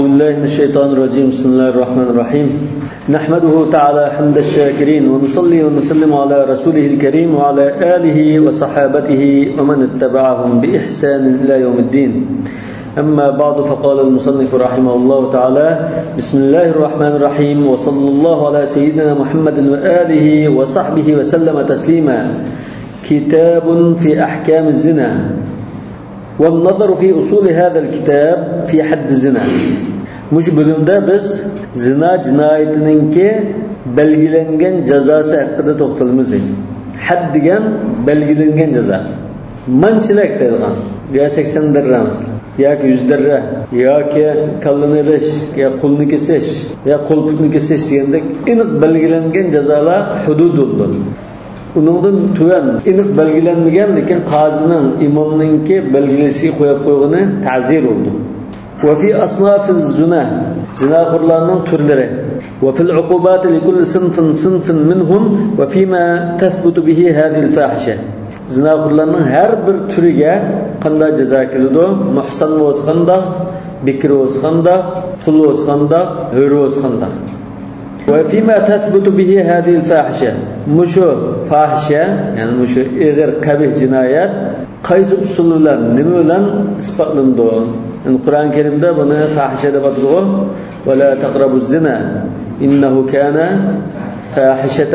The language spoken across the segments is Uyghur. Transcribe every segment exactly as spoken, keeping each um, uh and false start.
أعوذ بالله من الشيطان الرجيم. بسم الله الرحمن الرحيم. نحمده تعالى حمد الشاكرين، ونصلي ونسلم على رسوله الكريم وعلى آله وصحابته ومن اتبعهم بإحسان إلى يوم الدين. أما بعد، فقال المصنف رحمه الله تعالى: بسم الله الرحمن الرحيم، وصلى الله على سيدنا محمد وآله وصحبه وسلم تسليما. كتاب في أحكام الزنا. والنظر في أصول هذا الكتاب في حد الزنا. مۇشۇ بۆلۈمدە بىز زىنا جىنايىتىنىڭكى بەلگىلەنگەن جازاسى ھەققىدە توختىلىمىز. ھەد دېگەن بەلگىلەنگەن جازا. مانچىلىك دەيدىغان، يا سەكسەن دەررە مەسىلەن، ياكى يۈز دەررە، ياكى كاللىنى ئېلىش، يا قولنى كېسىش، يا قول پۇتنى كېسىش دېگەندەك ئېنىق بەلگىلەنگەن جازالار ھۇدۇد بولىدۇ. ئۇنىڭدىن تۆۋەن ئېنىق بەلگىلەنمىگەن، لېكىن قازىنىڭ، ئىمامنىڭكى بەلگىلىشىگە قويۇپ قويغىنى تەزىر بولىدۇ. وفي أصناف الزنا، زىناخورلارنىڭ تۈرلىرى. وفي العقوبات لكل صنف صنف منهم وفيما تثبت به هذه الفاحشة. زىناخورلارنىڭ ھەر بىر تۈرىگە قانداق جازا كېلىدۇ؟ مۇھسان بولسا قانداق، بىكىر بولسا قانداق، قۇل بولسا قانداق، ھۆر بولسا قانداق. وفيما تثبت به هذه الفاحشة. مۇشۇ فاھىشە، يەنى مۇشۇ ئېغىر قەبىھ جىنايەت قايسى ئۇسۇل بىلەن، نېمە بىلەن ئىسپاتلىنىدۇ؟ يەنى قۇرئان كەرىمدە بۇنى فاھىشە دەپ ئاتىدىغۇ. ولا تقربوا الزنا إنه كان فاحشة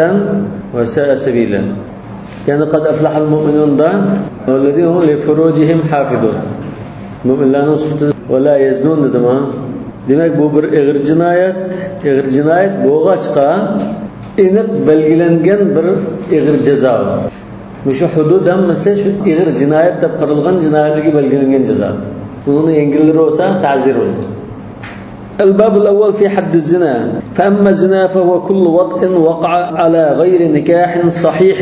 وساء سبيلا. يەنى قد أفلح المؤمنون دا، والذين هم لفروجهم حافظون. مۆمىنلەرنىڭ سۈپىتى ۋەلا يەزنۇن دېدىما؟ دېمەك، بۇ بىر ئېغىر جىنايەت. ئېغىر جىنايەت بولغاچقا، ئېنىق بەلگىلەنگەن بىر ئېغىر جازا بار. مۇشۇ ھۇدۇد ھەممىسى شۇ ئېغىر جىنايەت دەپ قارالغان جىنايەتلەرگە بەلگىلەنگەن جازا. بۇنىڭ يەڭگىللىرى بولسا تەزىر بولىدۇ. الباب الأول في حد الزنا. فأما الزنا فهو كل وطء وقع على غير نكاح صحيح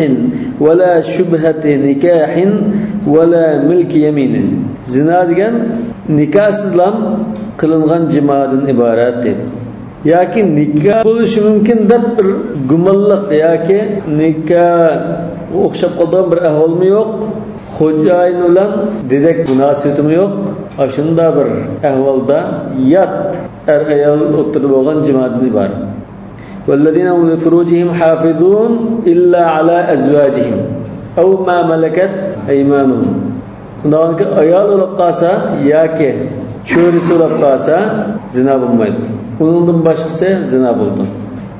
ولا شبهة نكاح ولا ملك يمين. زىنا دېگەن نىكاھسىزلام قىلىنغان جىمادىن ئىبارەت دەيدۇ. ياكى نىكاھ بولۇشى مۇمكىن دەپ بىر گۇمانلىق ياكى نىكاھقا ئوخشاپ قالىدىغان بىر ئەھۋالمۇ يوق. خوجايىن بىلەن دېدەك مۇناسىۋىتىمۇ يوق. ئاشۇنداق بىر ئەھۋالدا يات ئەر-ئايال ئوتتۇرىدا بولغان جىمادىن ئىبارەت. والذين هم لفروجهم حافظون إلا على أزواجهم أو ما ملكت أيمانهم. ئۇنداق ئايال بولۇپ قالسا ياكى چۆرىسى بولۇپ قالسا زىنا بولمايدۇ. ئۇنىڭدىن باشقىسى زىنا بولىدۇ.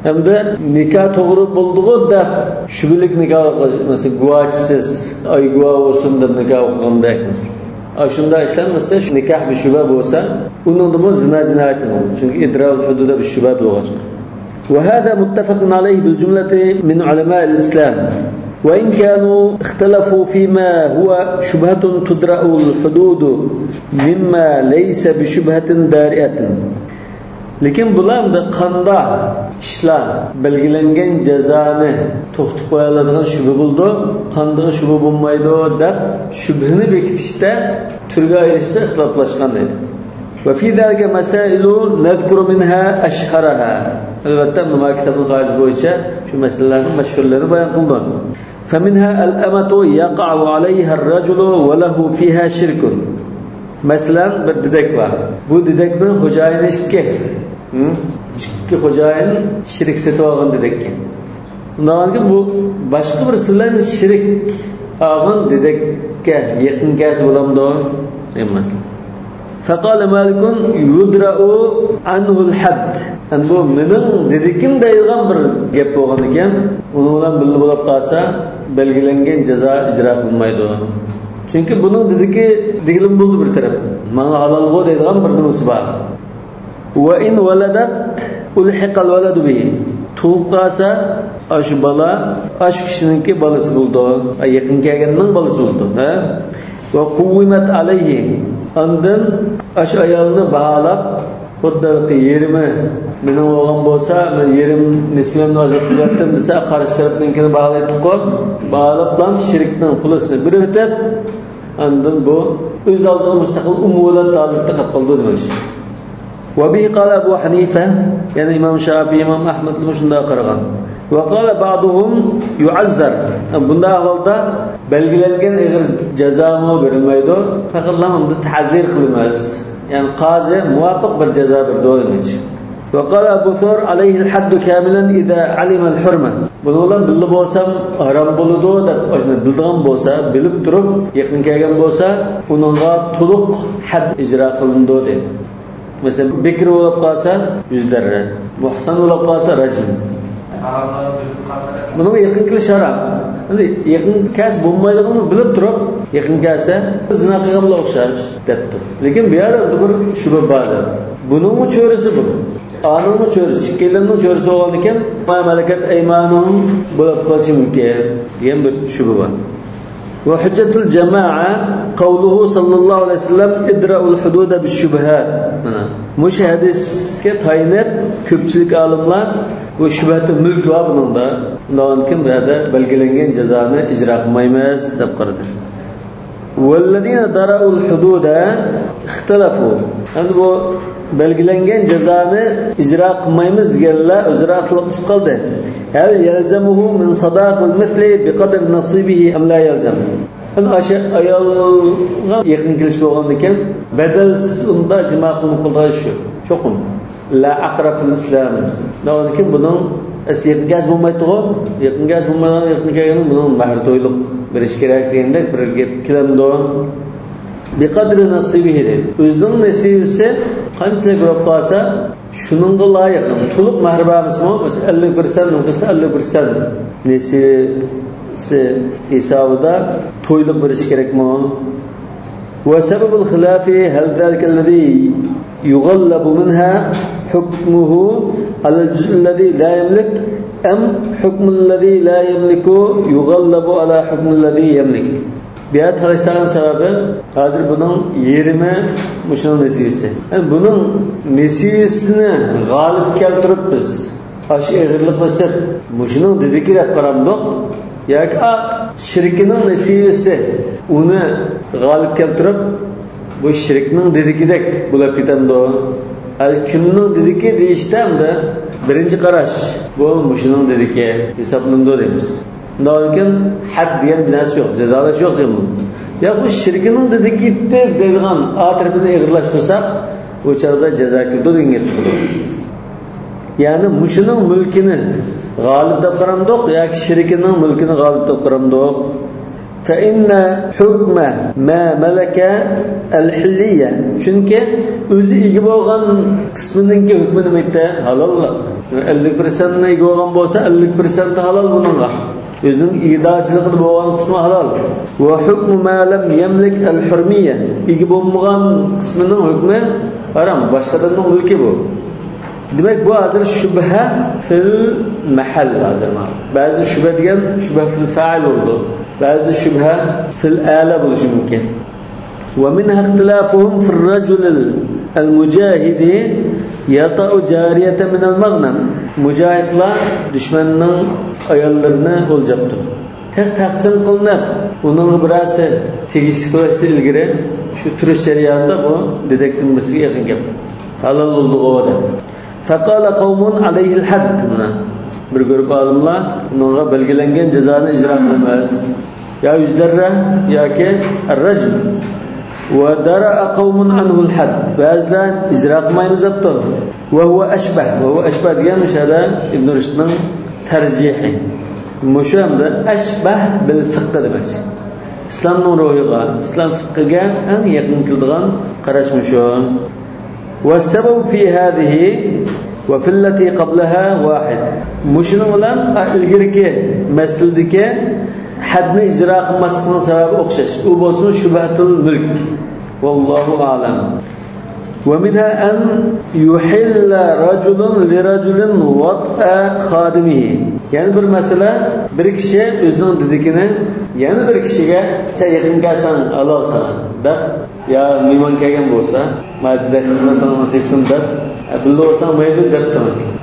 ھەمدە نىكاھ توغرا بولىدىغۇ دەپ شۈبھىلىك نىكاھ ئوقۇش، مەسىلەن، گۇۋاچىسىز، ئاي گۇۋا بولسۇن دەپ نىكاھ ئوقۇغاندەك. ئاشۇنداق ئىشلار، مەسىلەن، شۇ نىكاھ بىر شۈبھە بولسا، ئۇنىڭدىمۇ زىنا جىنايىتى بولىدۇ. چۈنكى ئىدراكۇل ھۇدۇد دەپ شۈبھە بولغاچقا. وهذا متفق عليه بالجملة من علماء الإسلام، وإن كانوا اختلفوا فيما هو شبهة تدرأ الحدود مما ليس بشبهة دارئة. لېكىن بۇلار ئەمدى قانداق ئىشلار بەلگىلەنگەن جازانى توختىتىپ قويالىدىغان شۈبھە بولىدۇ، قاندىقى شۈبھە بولمايدۇ دەپ شۈبھىنى بېكىتىشتە، تۈرگە ئايرىشتا ئىختىلاپلاشقان دەيدۇ. وفي ذلك مسائل نذكر منها أشهرها. ئەلۋەتتە، مانا كىتابنىڭ قائىدىسى بويىچە شۇ مەسىلىلەرنىڭ مەشھۇرلىرىنى بايان قىلدۇق. فمنها الأمة يقع عليها الرجل وله فيها شرك. مەسىلەن، بىر دېدەك بار. بۇ دېدەكنىڭ خوجايىنى ئىككى. ھە؟ ئىككى خوجايىن شېرىك سېتىۋالغان دېدەككە. ئۇنداقكەن بۇ باشقا بىرسى بىلەن شېرىك ئالغان دېدەككە يېقىن كەلسە بولامدۇ؟ دېگەن مەسىلە. فقال مالك يدرأ عنه الحد. ئەمدى بۇ مېنىڭ دېدىكىم دەيدىغان بىر گەپ بولغاندىكىن، ئۇنىڭ بىلەن بىللە بولۇپ قالسا، بەلگىلەنگەن جازا ئىجرا قىلىنمايدۇ. چۈنكى بۇنىڭ دېدىكى دېگىلىمۇ بولدى بىر تەرەپ. ماڭا ھالالغۇ دەيدىغان بىر نېمىسى بار. وإن ولدت ألحق الولد به. تۇغۇپ قالسا، ئاشۇ بالا ئاشۇ كىشىنىڭكى بالىسى بولىدۇ. ئا، يېقىن كەلگەننىڭ بالىسى بولىدۇ. ھە؟ وقومت عليه. ئاندىن ئاشۇ ئايالنى باھالاپ، خۇددى يېرىمى مېنىڭ بولغان بولسا، مەن يېرىم نېسىۋەمنى ئازاد قىلىۋەتتىم دېسە، قارشى تەرەپنىڭكىنى باھالايدىغۇ. باھالاپلا شېرىكنىڭ پۇلىسىنى بېرىۋېتىپ، ئاندىن بۇ ئۆز ئالدىغا مۇستەقىل ئۇمۇۋەلەد ھالەتتە قېلىپ قالىدۇ دېمەكچى. وبه قال أبو حنيفة، يەنى ئىمام شافىئى، ئىمام ئەھمەدمۇ شۇنداق قارىغان. وقال بعضهم يعزر. بۇنداق ئەھۋالدا بەلگىلەنگەن ئېغىر جازامۇ بېرىلمەيدۇ، پەقەتلا ئۇندا تەزىر قىلىمىز. يەنى قازى مۇۋاپىق بىر جازا بېرىدۇ دېمەكچى. وقال أبو ثور: عليه الحد كاملا إذا علم الحرمة. بۇنىڭ بىلەن بىللە بولسام ھارام بولىدۇ دەپ، ئاشۇنى بىلىدىغان بولسا، بىلىپ تۇرۇپ يېقىن كەلگەن بولسا، ئۇنىڭغا تولۇق ھەد ئىجرا قىلىنىدۇ دەيدۇ. مەسىلەن، بىكىر بولۇپ قالسا يۈز دەررە، مۇھسان بولۇپ قالسا راجم. بۇنىڭغا يېقىن كېلىش ھارام. ئەمدى يېقىن كەلسە بولمايدىغىنىنى بىلىپ تۇرۇپ، يېقىن كەلسە زىنا قىلغان بىلەن ئوخشاش دەپتۇ. لېكىن بۇ يەردە بىر شۈبھە بار. بۇنىڭمۇ چۆرىسى بۇ. ئانىڭمۇ چۆرىسى، ئىككىيلەننىڭ چۆرىسى بولغاندىكىن، ما مەلەكەت ئەيمانۇھۇم بولۇپ قېلىشى مۇمكىن دېگەن بىر شۈبھە بار. وحجة الجماعة قوله صلى الله عليه وسلم: ادرأوا الحدود بالشبهات. مانا مۇشۇ ھەدىسكە تايىنىپ كۆپچىلىك ئالىملار بۇ شۇبھەتۇل مۈلك بار بۇنىڭدا. ئۇنداقتىن بۇ يەردە بەلگىلەنگەن جازانى ئىجرا قىلمايمىز دەپ قارىدى. والذين درأوا الحدود اختلفوا. ئەمدى بۇ بەلگىلەنگەن جازانى ئىجرا قىلمايمىز دېگەنلەر ئۆزئارا ئىختىلاپ چىقىپ قالدى. هل يلزمه من صداق المثل بقدر نصيبه أم لا يلزم؟ ئەمدى ئاشۇ ئايالغا يېقىن كېلىش بولغاندىكىن، بەدەلسىز ئۇندا جىما قىلىنىپ قالىدىغان ئىش يوق. چوقۇم. لا عقر في الإسلام. ئۇنىڭدىن بۇنىڭ ئەسلى يېقىن كەلسە بولمايتتىغۇ. يېقىن كەلسە بولمايدىغان، يېقىن كەلگەن بۇنىڭ مەھرى تويلۇق بېرىش كېرەك دېگەندەك بىر گەپ كېلەمدۇ؟ بقدر نصيبه دەيدۇ. ئۆزىنىڭ نېسىۋىسى قانچىلىك بولۇپ قالسا، شۇنىڭغا لايىق. تولۇق مەھرى بار ئەمەسمۇ؟ مەسىلەن، ئەللىك پىرسەنت، نېسىۋىسى ئەللىك پىرسەنت نېسىۋىسى ھېسابىدا تويلۇق بېرىش كېرەكمۇ؟ وسبب الخلاف هل ذلك الذي يغلب منها حكمه على الجزء الذي لا يملك أم حكم الذي لا يملك يغلب على حكم الذي يملك؟ بۇ يەردە تالىشىدىغان سەۋەبى، ھازىر بۇنىڭ يېرىمى مۇشۇنىڭ نېسىۋىسى. يەنى بۇنىڭ نېسىۋىسىنى غالىب كەلتۈرۈپ بىز ئاشۇ ئېغىرلىق بېسىپ، مۇشۇنىڭ دېدىكى دەپ قارامدۇق؟ ياكى، ئا، شىركىنىڭ نېسىۋىسى ئۇنى غالىب كەلتۈرۈپ، بۇ شىركنىڭ دېدىكىدەك بولۇپ كېتەمدۇ؟ ھە، كىمنىڭ دېدىكى دېيىشتە ئەمدى بىرىنچى قاراش، بۇ مۇشۇنىڭ دېدىكى ھېسابلىنىدۇ دەيمىز. ئۇنداقتىن كېيىن ھەد دېگەن بىر نەرسە يوق، جازالاش يوق دېگەن بۇ. يا بۇ شىركىنىڭ دېدىكى دەيدىغان ئا تەرىپىنى ئېغىرلاشتۇرساق، ئۇ چاغدا جازا كېلىدۇ دېگەن گەپ چىقىدۇ. يەنى مۇشۇنىڭ مۈلكىنى غالىب دەپ قارامدۇق ياكى شىركىنىڭ مۈلكىنى غالىب دەپ قارامدۇق؟ فإن حكم ما ملك الحلية. چۈنكى ئۆزى ئىگە بولغان قىسمىنىڭكى ھۆكمى نېمە ئىدى؟ ھالاللىق. ئەللىك پىرسەنتنى ئىگە بولغان بولسا، ئەللىك پىرسەنتى ھالال بۇنىڭغا. ئۆزىنىڭ ئىگىدارچىلىقىدا بولغان قىسمى ھالال. وحكم ما لم يملك الحرمية. ئىگە بولمىغان قىسمىنىڭ ھۆكمى ھارام. باشقا ئادەمنىڭ مۈلكى بۇ. دېمەك، بۇ ھازىر شۇبھە فىل مەھەل ھازىر مانا. بەزىدە شۇبھە دېگەن شۇبھە فىل فائىل بولىدۇ. بەزىدە شۇبھە فىل ئەلا بولۇشى مۇمكىن. ومنها اختلافهم في الرجل المجاهد يطأ جارية من المغنم. مۇجاھىدلار دۈشمەننىڭ ئاياللىرىنى ئولجاپتۇ. تېخى تەقسىم قىلىنىپ، ئۇنىڭغا بىرەرسى تېگىشلىك بولۇشتىن ئىلگىرى شۇ تۇرۇش جەريانىدا بۇ دېدەكتىن بىرسىگە يېقىن كەپ، ھالال بولدىغۇ دەپ. فقال قوم عليه الحد. مانا بىر گۇرۇپ ئالىملار بۇنىڭغا بەلگىلەنگەن جازانى ئىجرا قىلىمىز. يا يۈز دەررە ياكى الرجم. ودرأ قوم عنه الحد. بەزىلەر ئىجرا قىلمايمىز دەپتۇ. وهو أشبه. وهو أشبه دېگەن مۇشۇ يەردە ئىبن رۇشدنىڭ تەرجىھى. مۇشۇ ئەمدى أشبه بالفقه دېمەكچى. ئىسلامنىڭ روھىغا، ئىسلام فىقھىگە ئەڭ يېقىن كېلىدىغان قاراش مۇشۇ. والسبب في هذه وفي التي قبلها واحد. مۇشۇنىڭ بىلەن ئىلگىرىكى مەسىلىدىكى ھەدنى ئىجرا قىلماسلىقنىڭ سەۋەبى ئوخشاش. ئۇ بولسىمۇ شۇبھەتۇل مۈلك. والله أعلم. ومنها أن يحل رجل لرجل وطأ خادمه. يەنە بىر مەسىلە، بىر كىشى ئۆزىنىڭ دېدىكىنى يەنە بىر كىشىگە، سەن يېقىن كەلسەڭ ھالال ساڭا دەپ، يا مېھمان كەلگەن بولسا، ما دېدەك خىزمىتىڭنى قىلسۇن دەپ، بىللە بولساڭ مەيلى دەپتۇ مەسىلەن.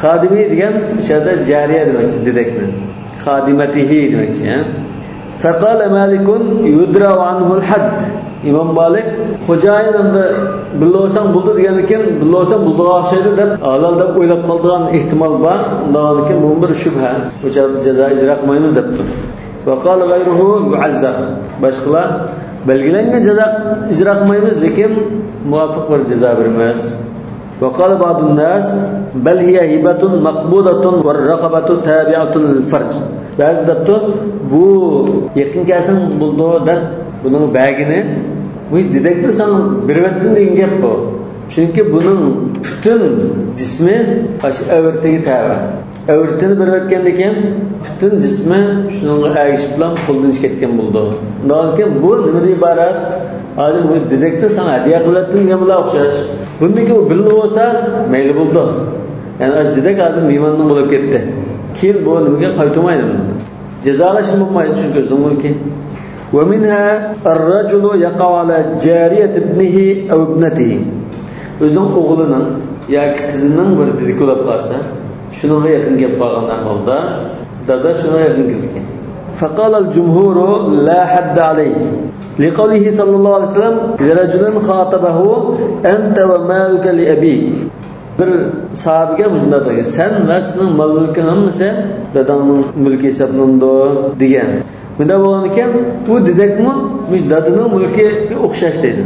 خادىمى دېگەن ئىچەردە جارىيە دېمەكچى، دېدەكنى. خادىمەتىھى دېمەكچى، ھە. فقال مالك يدرأ عنه الحد. ئىمام مالىك، خوجايىن ئەمدى بىللە بولساڭ بولدى دېگەندىكىن، بىللە بولساڭ بولىدىغان ئوخشايدۇ دەپ، ھالال دەپ ئويلاپ قالىدىغان ئېھتىمال بار. ئۇنداقتىن كېيىن بۇمۇ بىر شۈبھە. بۇ چاغدا جازا ئىجرا قىلمايمىز دەپتۇ. وقال غيره يعذر. باشقىلار بەلگىلەنگەن جازا ئىجرا قىلمايمىز، لېكىن مۇۋاپىق بىر جازا بېرىمىز. وقال بعض الناس: بل هي هبة مقبوضة والرقبة تابعة للفرج. بەزى دەپتۇ، بۇ يېقىن كەلسەڭ بولىدۇ دەپ، بۇنىڭ بەرگىنى، بۇ دېدەكنى ساڭا بېرىۋەتتىم دېگەن گەپ بۇ. چۈنكى بۇنىڭ پۈتۈن جىسمى ئاشۇ ئەۋرىتىگە تەۋە. ئەۋرىتىنى بېرىۋەتكەندىن كېيىن، پۈتۈن جىسمى شۇنىڭغا ئەگىشىپلا قولدىن چىقىپ كەتكەن بولىدۇ. ئۇنداق ئىكەن، بۇ نېمىدىن ئىبارەت؟ ھازىر بۇ دېدەكنى ساڭا ھەدىيە قىلىۋەتتىم دېگەن بىلەن ئوخشاش. بۇندىكى ئۇ بىللە بولسا مەيلى بولىدۇ. يەنى ئاشۇ دېدەك ھازىر مېھماننىڭ بولۇپ كەتتى. كېيىن بۇ نېمىگە قايتۇرمايدۇ. جازالاشمۇ بولمايدۇ، چۈنكى ئۆزىنىڭ مۈلكى. ومنها الرجل يقع على جارية ابنه أو ابنته. ئۆزىنىڭ ئوغلىنىڭ ياكى قىزىنىڭ بىر دېدىكى بولۇپ قالسا، شۇنىڭغا يېقىن كېلىپ قالغان ئەھۋالدا، دادا شۇنىڭغا يېقىن كېلىدىكەن. فقال الجمهور: لا حد عليه، لقوله صلى الله عليه وسلم لرجل خاطبه: أنت ومالك لأبيك. بىر ساھابىگە مۇشۇنداق دېگەن: سەن ۋە سېنىڭ مال-مۈلكىڭ ھەممىسى داداڭنىڭ مۈلكى ھېسابلىنىدۇ، دېگەن. مۇنداق بولغاندىكىن، بۇ دېدەكمۇ مۇشۇ دادىنىڭ مۈلكىگە ئوخشاش دەيدۇ.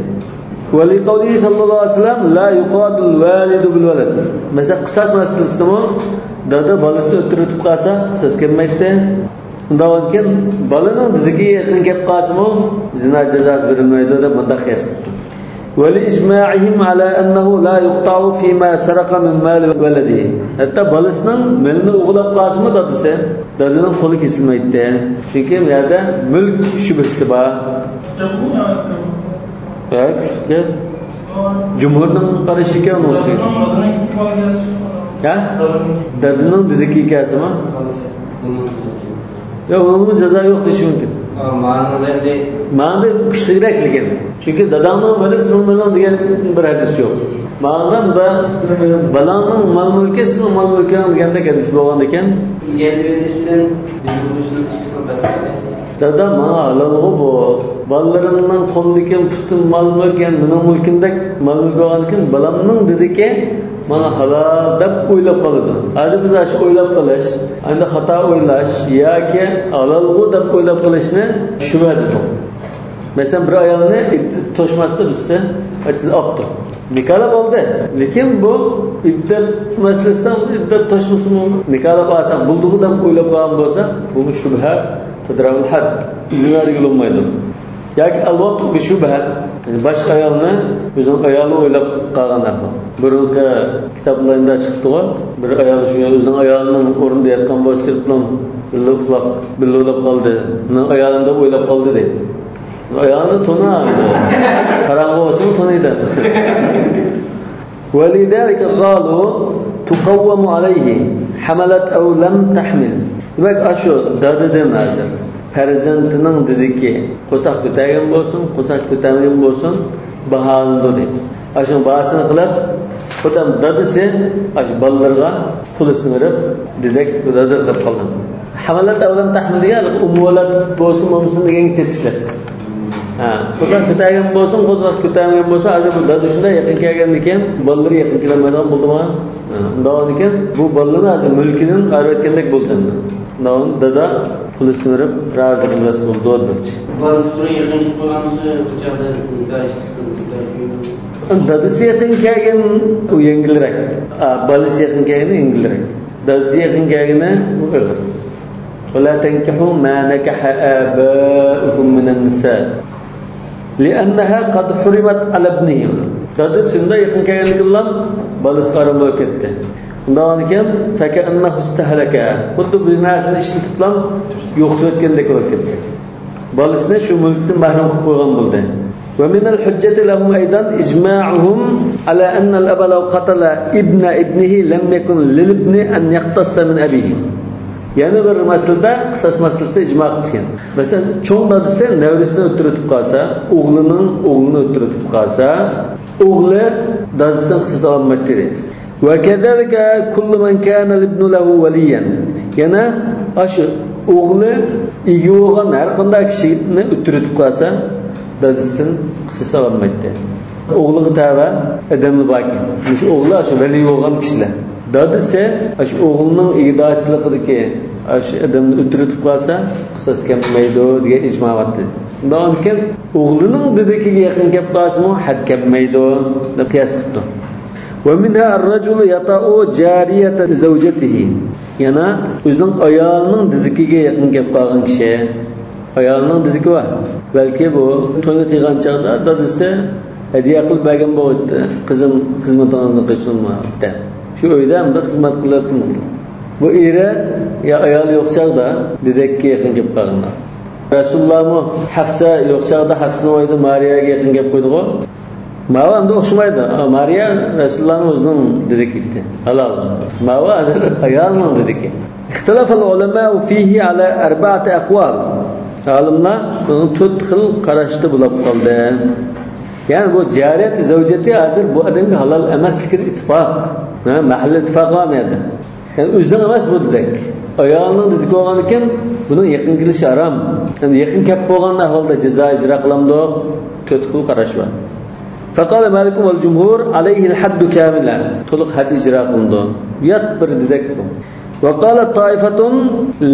ولقوله صلى الله عليه وسلم: لا يقاضى الوالد بالولد. مەسىلەن، قىساس مەسىلىسىدىمۇ دادا بالىسىنى ئۆلتۈرۈۋېتىپ قالسا، قىساس كەلمەيتتى. ئۇنداق بولغاندىكىن، بالىنىڭ دېدىكىگە يېقىن كەپ قالسىمۇ، زىنا جازاسى بېرىلمەيدۇ دەپ مۇنداق قىياس قىپتۇ. ولإجماعهم على أنه لا يقطع فيما سرق من مال ولده. ھەتتا بالىسىنىڭ مېلىنى ئوغرىلاپ قالسىمۇ دادىسى، دادىنىڭ قولى كېسىلمەيتتى. چۈنكى بۇ يەردە مۈلك شۈبھىسى بار. ھە، كۈچلۈك گەپ. جۇمھۇرنىڭ قارىشى ئىكەن ئۇنىڭ ئۈستىگە. ھە؟ دادىنىڭ دېدىكىگە كەلسىمۇ؟ يا، ئۇنىڭغىمۇ جازا يوق دېيىشى مۇمكىن. ھە، مانا ئەمدى. مانا كۈچلۈكرەك لېكىن. چۈنكى داداڭنىڭ مېلى سېنىڭ مېلىڭ دېگەن بىر ھەدىس يوق. مانا بە-، بالاڭنىڭ مال-مۈلكى سېنىڭ مال-مۈلكىڭ دېگەندەك ھەدىس بولغاندىكىن. يەنە بىر ھەدىس بىلەن بىزنىڭ مۇشۇنى ئىشقا سالدۇرۇپ. دادا، ماڭا ھالالغۇ بۇ. بالىلىرىمنىڭ قولىدىكى پۈتۈن مال-مۈلك، يەنى مېنىڭ مۈلكۈمدەك مال-مۈلك بولغاندىكىن، بالامنىڭ دېدىكى ماڭا ھالال دەپ ئويلاپ قالىدۇ. ھازىر بىز ئاشۇ ئويلاپ قېلىش، ئەمدى خاتا ئويلاش ياكى ھالالغۇ دەپ ئويلاپ قېلىشنى شۈبھە دېدۇق. مەسىلەن، بىر ئايالنى ئىددىتى توشماستىن بىرسى ئاچىلىپ ئاپتۇ. نىكاھلاپ ئالدى. لېكىن بۇ ئىددەت مەسىلىسىدە ئىددەت توشمىسىمۇ نىكاھلاپ ئالساق بولىدىغۇ دەپ ئويلاپ قالغان بولسا، بۇمۇ شۈبھە، تەدرەئۇل ھەد. زىنا دېگىلى بولمايدۇ. ياكى ئەلۋەتتە بۇ شۈبھە. باشقا ئايالنى ئۆزىنىڭ ئايالى ئويلاپ قالغان ئەھۋال. بۇرۇنقى كىتابلاردا چىقىپتىغۇ، بىر ئايال شۇ ئۆزىنىڭ ئايالىنىڭ ئورنىدا ياتقان بولسا، سىرتلام بىللە ئۇخلاپ، بىللە ئۇخلاپ قالدى. مېنىڭ ئايالىم دەپ ئويلاپ قالدى دەيدۇ. ئايالىنى تونۇيدۇ. قاراڭغۇ بولسىمۇ تونۇيدۇ. ولذلك قالوا تقوم عليه حملت أو لم تحمل. دېمەك، ئاشۇ دادىدىن ھازىر پەرزەنتىنىڭ دېدىكى قورساق كۆتەرگەن بولسۇن، قورساق كۆتەرمىگەن بولسۇن، باھالىنىدۇ دەيدۇ. ئاشۇنىڭ باھاسىنى قىلىپ، خۇدام دادىسى ئاشۇ بالىلىرىغا پۇل ئىسمى بېرىپ، دېدەك دادا قىلىپ قالغان. حملت أو لم تحمل دېگەن ئۇمۇۋەلەد بولسۇن بولمىسۇن دېگەنگە چېتىشلىق. ھە، قورساق كۆتەرگەن بولسۇن، قورساق كۆتەرمىگەن بولسا، ھازىر بۇ دادا شۇنداق يېقىن كەلگەندىن كېيىن، بالىلىرى يېقىن كېلەلمەيدىغان بولدىمۇ؟ ھە، ئۇنداق بولغاندىكىن، بۇ بالىلىرىنى ھازىر مۈلكىدىن ئايرىۋەتكەندەك بولدى ئەمدى. ئۇنداق بولغاندا دادا پۇل ئىسمى بېرىپ، رازى قىلىۋەتسە بولىدۇ دېمەكچى. بالىسى بۇرۇن يېقىن كېلىپ قالغان بولسا، بۇ چاغدا نىكاھ ئىشلىسۇن، نىكاھ ئىشلىسۇن. دادىسى يېقىن كەلگەن، ئۇ يەڭگىلرەك. ئا، بالىسى يېقىن كەلگەن يەڭگىلرەك. دادىسى يېقىن كەلگىنى بۇ ئېغىر. ولا تنكحوا ما نكح آباؤكم من النساء لأنها قد حرمت على ابنهم. دادىسى شۇنداق يېقىن كەلگەندىكىنلا بالىسىغا ھارام بولۇپ كەتتى. ئۇنداق بولغاندىكىن، فكأنه استهلكها. خۇددى بىر نەرسىنى ئىشلىتىپلا يوقىتىۋەتكەندەك بولۇپ كەتتى. بالىسىنى شۇ مۈلۈكتىن مەھرۇم قىلىپ قويغان بولدى. ومن الحجة لهم أيضا إجماعهم على أن الأب لو قتل ابن ابنه لم يكن للابن أن يقتص من أبيه. يەنە بىر مەسىلىدە، قىساس مەسىلىسىدە ئىجما قىلىپ كەلگەن. مەسىلەن، چوڭ دادىسى نەۋرىسىنى ئۆلتۈرۈۋېتىپ قالسا، ئوغلىنىڭ ئوغلىنى ئۆلتۈرۈۋېتىپ قالسا، ئوغلى دادىسىدىن قىساس ئالالمايتتى دەيدۇ. وكذلك كل من كان الابن له وليا. يەنە ئاشۇ ئوغلى ئىگە بولغان ھەر قانداق كىشىنى ئۆلتۈرۈۋېتىپ قالسا، دادىسىدىن قىساس ئالالمايتتى. ئوغلىغا تەۋە ئادەملەر باركەن. مۇشۇ ئوغلى ئاشۇ ۋەلىي بولغان كىشىلەر. دادىسى ئاشۇ ئوغلىنىڭ ئىگىدارچىلىقىدىكى ئاشۇ ئادەمنى ئۆلتۈرۈۋېتىپ قالسا، قىساس كەلمەيدۇ دېگەن ئىجما بار دەيدۇ. ئۇنداق ئىكەن، ئوغلىنىڭ دېدىكىگە يېقىن كەپ قالسىمۇ ھەد كەلمەيدۇ، دەپ قىياس قىپتۇ. ومنها الرجل يطأ جارية زوجته. يەنە ئۆزىنىڭ ئايالىنىڭ دېدىكىگە يېقىن كەپ قالغان كىشى. ئايالىنىڭ دېدىكى بار. بەلكى بۇ توينى قىلغان چاغدا دادىسى ھەدىيە قىلىپ بەرگەن بولۇۋاتتى. «قىزىم، خىزمىتىڭىزنى قىلسۇن» دەپ. شۇ ئۆيدە ئەمدى خىزمەت قىلىپ. بۇ ئېرى يا ئايالى يوق چاغدا دېدەككە يېقىن كەپ قالغان. رەسۇلۇللامۇ ھەفسە يوق چاغدا ھەفسىنىڭ ئۆيىدە مارىيەگە يېقىن كەپ قويدىغۇ. ماۋۇ ئەمدى ئوخشىمايدۇ. ئا، مارىيە رەسۇلۇللانىڭ ئۆزىنىڭ دېدىكى ئىدى. ھالال. ماۋۇ ھازىر ئايالىنىڭ دېدىكى. اختلف العلماء فيه على أربعة أقوال. ئالىملار بۇنىڭ تۆت خىل قاراشتا بولاپ قالدى. يەنى بۇ جارىيەت زەۋجەتى ھازىر بۇ ئادەمگە ھالال ئەمەسلىكىدە ئىتتىپاق. ھە، مەھەللە ئىتتىپاقى بار بۇ يەردە. يەنى ئۆزىنىڭ ئەمەس بۇ دېدەك. ئايالىنىڭ دېدىكى بولغان ئىكەن، بۇنىڭ يېقىن كېلىشى ھارام. يەنى يېقىن كەپ بولغان ئەھۋالدا جازا ئىجرا قىلامدۇ؟ تۆت خىل قاراش بار. فقال مالك والجمهور عليه الحد كاملا. تولۇق ھەد ئىجرا قىلىنىدۇ. يات بىر دېدەك بۇ. وقالت طائفة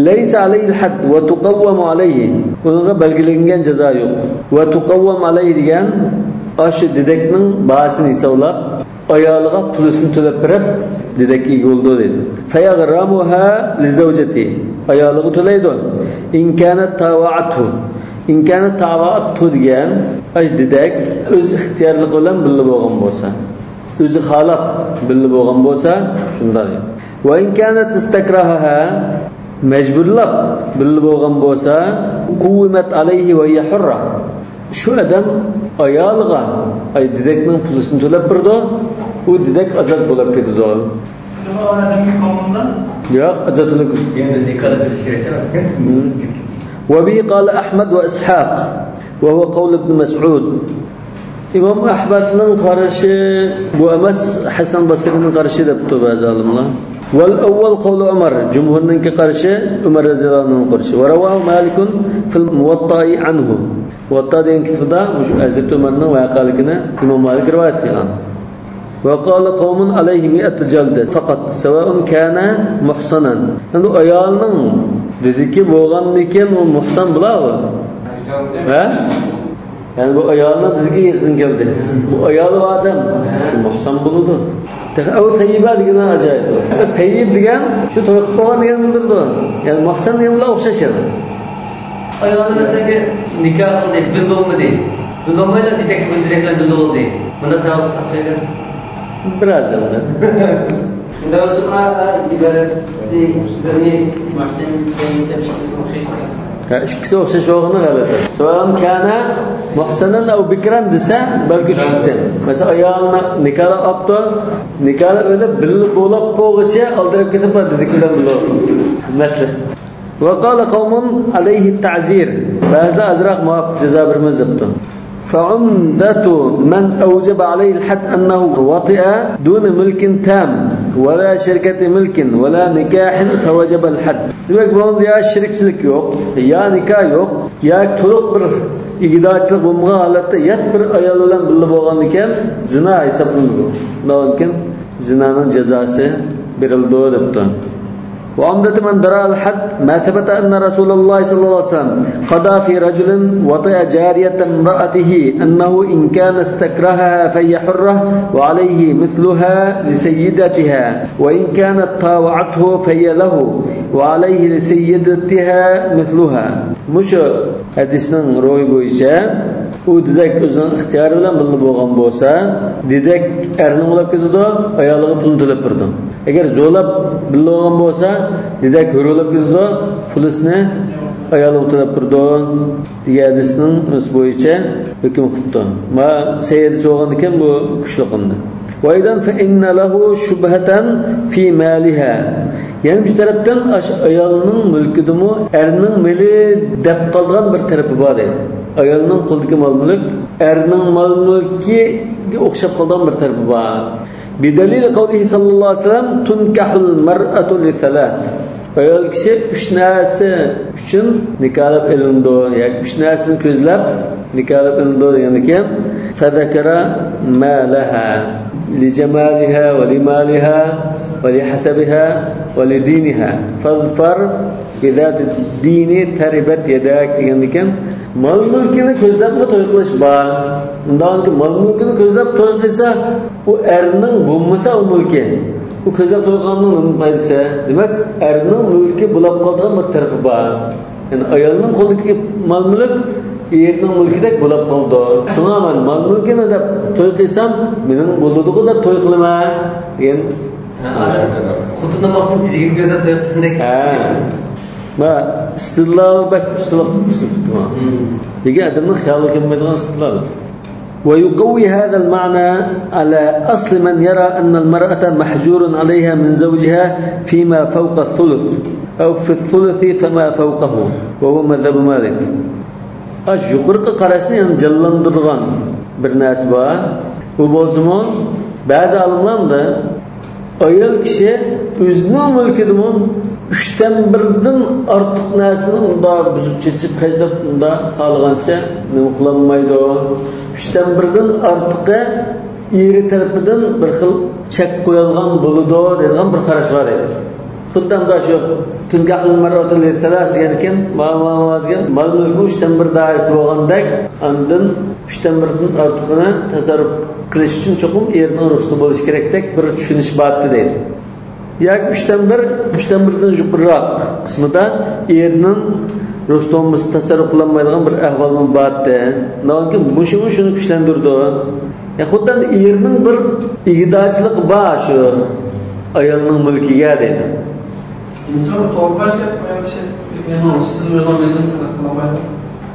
ليس عليه الحد وتقوم عليه. ئۇنىڭغا بەلگىلەنگەن جازا يوق. وتقوم عليه دېگەن ئاشۇ دېدەكنىڭ باھاسىنى ھېسابلاپ، ئايالىغا پۇلىسىنى تۆلەپ بېرىپ، دېدەككە ئىگە بولىدۇ دەيدۇ. فيغرمها لزوجته. ئايالىغا تۆلەيدۇ. إن كانت طاوعته. إن كانت طاوعته دېگەن، ئاي دېدەك ئۆز ئىختىيارلىقى بىلەن بىللە بولغان بولسا. ئۆزى خالاپ بىللە بولغان بولسا، شۇنداق. وإن كانت استكرهها، مەجبۇرلاپ بىللە بولغان بولسا، قومت عليه وهي حرة. شۇ ئادەم ئايالىغا، ئاي، دېدەكنىڭ پۇلىسىنى تۆلەپ بېرىدۇ، ئۇ دېدەك ئازاد بولۇپ كېتىدۇ. ياق، ئازاد بولۇپ كېتىدۇ. يەنە نىكاھ بىلىش كېرەك. وبه قال أحمد وإسحاق، وهو قول ابن مسعود. ئىمام ئەھمەدنىڭ قارىشى بۇ ئەمەس، ھەسەن بەسرىنىڭ قارىشى دەپتۇ بەزى ئالىملار. والأول قول عمر، جۇمھۇرنىڭكى قارىشى، ئۆمەر رەزىياللاھۇ ئەنھۇنىڭ قارىشى. ورواه مالك في الموطأ عنه. مۇۋەتتا دېگەن كىتابىدا مۇشۇ ھەزرىتى ئۆمەرنىڭ ۋەقەلىكىنى ئىمام مالىك رىۋايەت قىلغان. وقال قوم عليه مائة جلدة فقط سواء كان محصنا. ئەمدى ئايالنىڭ دېدىكى بولغاندىكىن ئۇ مۇھسان بولاۋۇ. ھە؟ يەنى بۇ ئايالنىڭ دېدىكى يېقىن كەلدى. بۇ ئايالى بار ئادەم شۇ مۇھسان بولىدۇ. تېخى ئەۋ سەييىبا دېگەن ئاجايىپ. سەييىب دېگەن شۇ توي قىلىپ قويغان دېگەن بىلدۈرىدۇ. يەنى مۇھسان دېگەن بىلەن ئوخشاش يەنى. ئايالى مەسىلەن نىكاھ قىلدى، بىللە بولمىدى. بىللە بولمايلا دېدەك بىلەن بىللە بولدى. بۇنداق دەۋا قىلساق شەيتان. بىراز ئەمدى. شۇنداق بولسا، ئىبارەتنى بىرنى مۇھسىن، سەييىب دەپ ئوخشاش. ھە، ئىككىسى ئوخشاش بولغىنى غەلىتە. سەۋەئۇن كانە مۇھسەنەن ئەۋ بىكرەن دېسە، بەلكى چۈشتى. مەسىلەن، ئايالىنى نىكاھلاپ ئاپتۇ، نىكاھلاپ ئۆلۈپ، بىللە بولاپ بولغۇچە ئالدىراپ كېتىپ، دېدىكى بىلەن بىللە. مەسىلەن. وقال قوم عليه التعزير. بەزىلەر ئازراق مۇۋاپىق جازا بېرىمىز دەپتۇ. فعمدة من أوجب عليه الحد أنه وطئ دون ملك تام ولا شركة ملك ولا نكاح فوجب الحد. دېمەك، بۇنىڭدا يا شېرىكچىلىك يوق، يا نىكاھ يوق، يا تولۇق بىر ئىگىدارچىلىق بولمىغان ھالەتتە يات بىر ئايال بىلەن بىللە بولغاندىكىن زىنا ھېسابلىنىدۇ. شۇنداقكەن زىنانىڭ جازاسى بېرىلىدۇ دەپتۇ. وعمدة من درى الحد ما ثبت أن رسول الله صلى الله عليه وسلم قضى في رجل وطئ جارية امرأته أنه إن كان استكرهها فهي حرة وعليه مثلها لسيدتها وإن كانت طاوعته فهي له وعليه لسيدتها مثلها. مۇشۇ ھەدىسنىڭ روھى بويىچە ئۇ دېدەك ئۆزىنىڭ ئىختىيارى بىلەن بىللە بولغان بولسا، دېدەك ئەرنىڭ بولاپ كېتىدۇ، ئايالىغا پۇلنى تۆلەپ بېرىدۇ. ئەگەر زورلاپ بىللە بولغان بولسا، دېدەك ھۆر بولاپ كېتىدۇ، پۇلىسىنى ئايالىغا تۆلەپ بېرىدۇ دېگەن ھەدىسنىڭ بويىچە ھۆكۈم قىپتۇ. ما سەي ھەدىسى بولغاندىكىن بۇ كۈچلۈك ئەمدى. وأيضا فإن له شبهة في مالها. يەنە بىر تەرەپتىن ئاشۇ ئايالنىڭ مۈلكىدىمۇ ئەرنىڭ مېلى دەپ قالىدىغان بىر تەرىپى بار دەيدۇ. ئايالنىڭ قولىدىكى مال-مۈلۈك ئەرنىڭ مال-مۈلكىگە ئوخشاپ قالىدىغان بىر تەرىپى بار. بدليل قوله صلى الله عليه وسلم تنكح المرأة لثلاث. ئايال كىشى ئۈچ نەرسە ئۈچۈن نىكاھلاپ ئېلىنىدۇ، ياكى ئۈچ نەرسىنى كۆزلەپ نىكاھلاپ ئېلىنىدۇ دېگەندىكىن، فذكر مالها لجمالها ولمالها ولحسبها ولدينها فاظفر بذات الدين تربت يداك دېگەندىكىن، مال-مۈلكىنى كۆزلەپمۇ توي قىلىش بار. ئۇنداقكى مال-مۈلكىنى كۆزلەپ توي قىلسا، ئۇ ئەرنىڭ بولمىسا ئۇ مۈلكى. ئۇ كۆزلەپ توي قىلغاننىڭ نېمە پايدىسى؟ دېمەك، ئەرنىڭ مۈلكى بولاپ قالىدىغان بىر تەرىپى بار. يەنى ئايالنىڭ قولىدىكى مال-مۈلۈك ئېرىنىڭ مۈلكىدەك بولاپ قالىدۇ. شۇڭا مەن مال-مۈلكىنى دەپ توي قىلسام، مېنىڭ بولىدىغۇ دەپ توي قىلىمەن دېگەن. ھە، خوتۇننىڭ ۋاقتىنى دېگەن كۆزلەپ توي قىلغاندەك. ھە. ما ئىستىدلال بەك ئۇستىلىق ئىستىدلال. لېكىن ئادەمنىڭ خىيالىغا كەلمەيدىغان ئىستىدلال. ويقوي هذا المعنى على أصل من يرى أن المرأة محجور عليها من زوجها فيما فوق الثلث أو في الثلث فما فوقه، وهو مذهب مالك. ئاشۇ يۇقىرىقى قاراشنى يەنە جانلاندۇرىدىغان بىر نەرسە بار. ئۇ بولسىمۇ، بەزى ئالىملار ئايال كىشى ئۆزىنىڭ مۈلكىدىمۇ ئۈچتىن بىردىن ئارتۇق نەرسىنى ئۇنداق بۇزۇپ چېچىپ، خەجلەپ، ئۇنداق خالىغانچە نېمە قىلالمايدۇ. ئۈچتىن بىردىن ئارتۇقى ئېرى تەرىپىدىن بىر خىل چەك قويۇلغان بولىدۇ دەيدىغان بىر قاراش بار ئىدى. خۇددى ئەمدى شۇ «تنكح المرأة لثلاث» دېگەنكەن، ما، ما، ما دېگەن مال-مۈلكنىڭ ئۈچتىن بىر دائىرىسى بولغاندەك، ئاندىن ئۈچتىن بىردىن ئارتۇقىنى تەسەررۇپ قىلىش ئۈچۈن چوقۇم ئېرىنىڭ رۇخسىتى بولۇشى كېرەكتەك بىر چۈشىنىش بار ئىدى دەيدۇ. ياكى ئۈچتىن بىر، ئۈچتىن بىردىن يۇقىرىراق قىسمىدا ئېرىنىڭ رۇخسىتى بولمىسا تەسەررۇپ قىلالمايدىغان بىر ئەھۋالمۇ بار ئىدى. ناھايىتى مۇشۇمۇ شۇنى كۈچلەندۈرىدۇ. يا خۇددى ئەمدى ئېرىنىڭ بىر ئىگىدارچىلىقى بار شۇ ئايالنىڭ مۈلكىگە دەيدۇ. ئىنسان توغرا باش گەپ قىلغان كىشى، يەنى سىز ئۆزىنىڭ مۈلكىنى سەدىقە قىلالمايدۇ.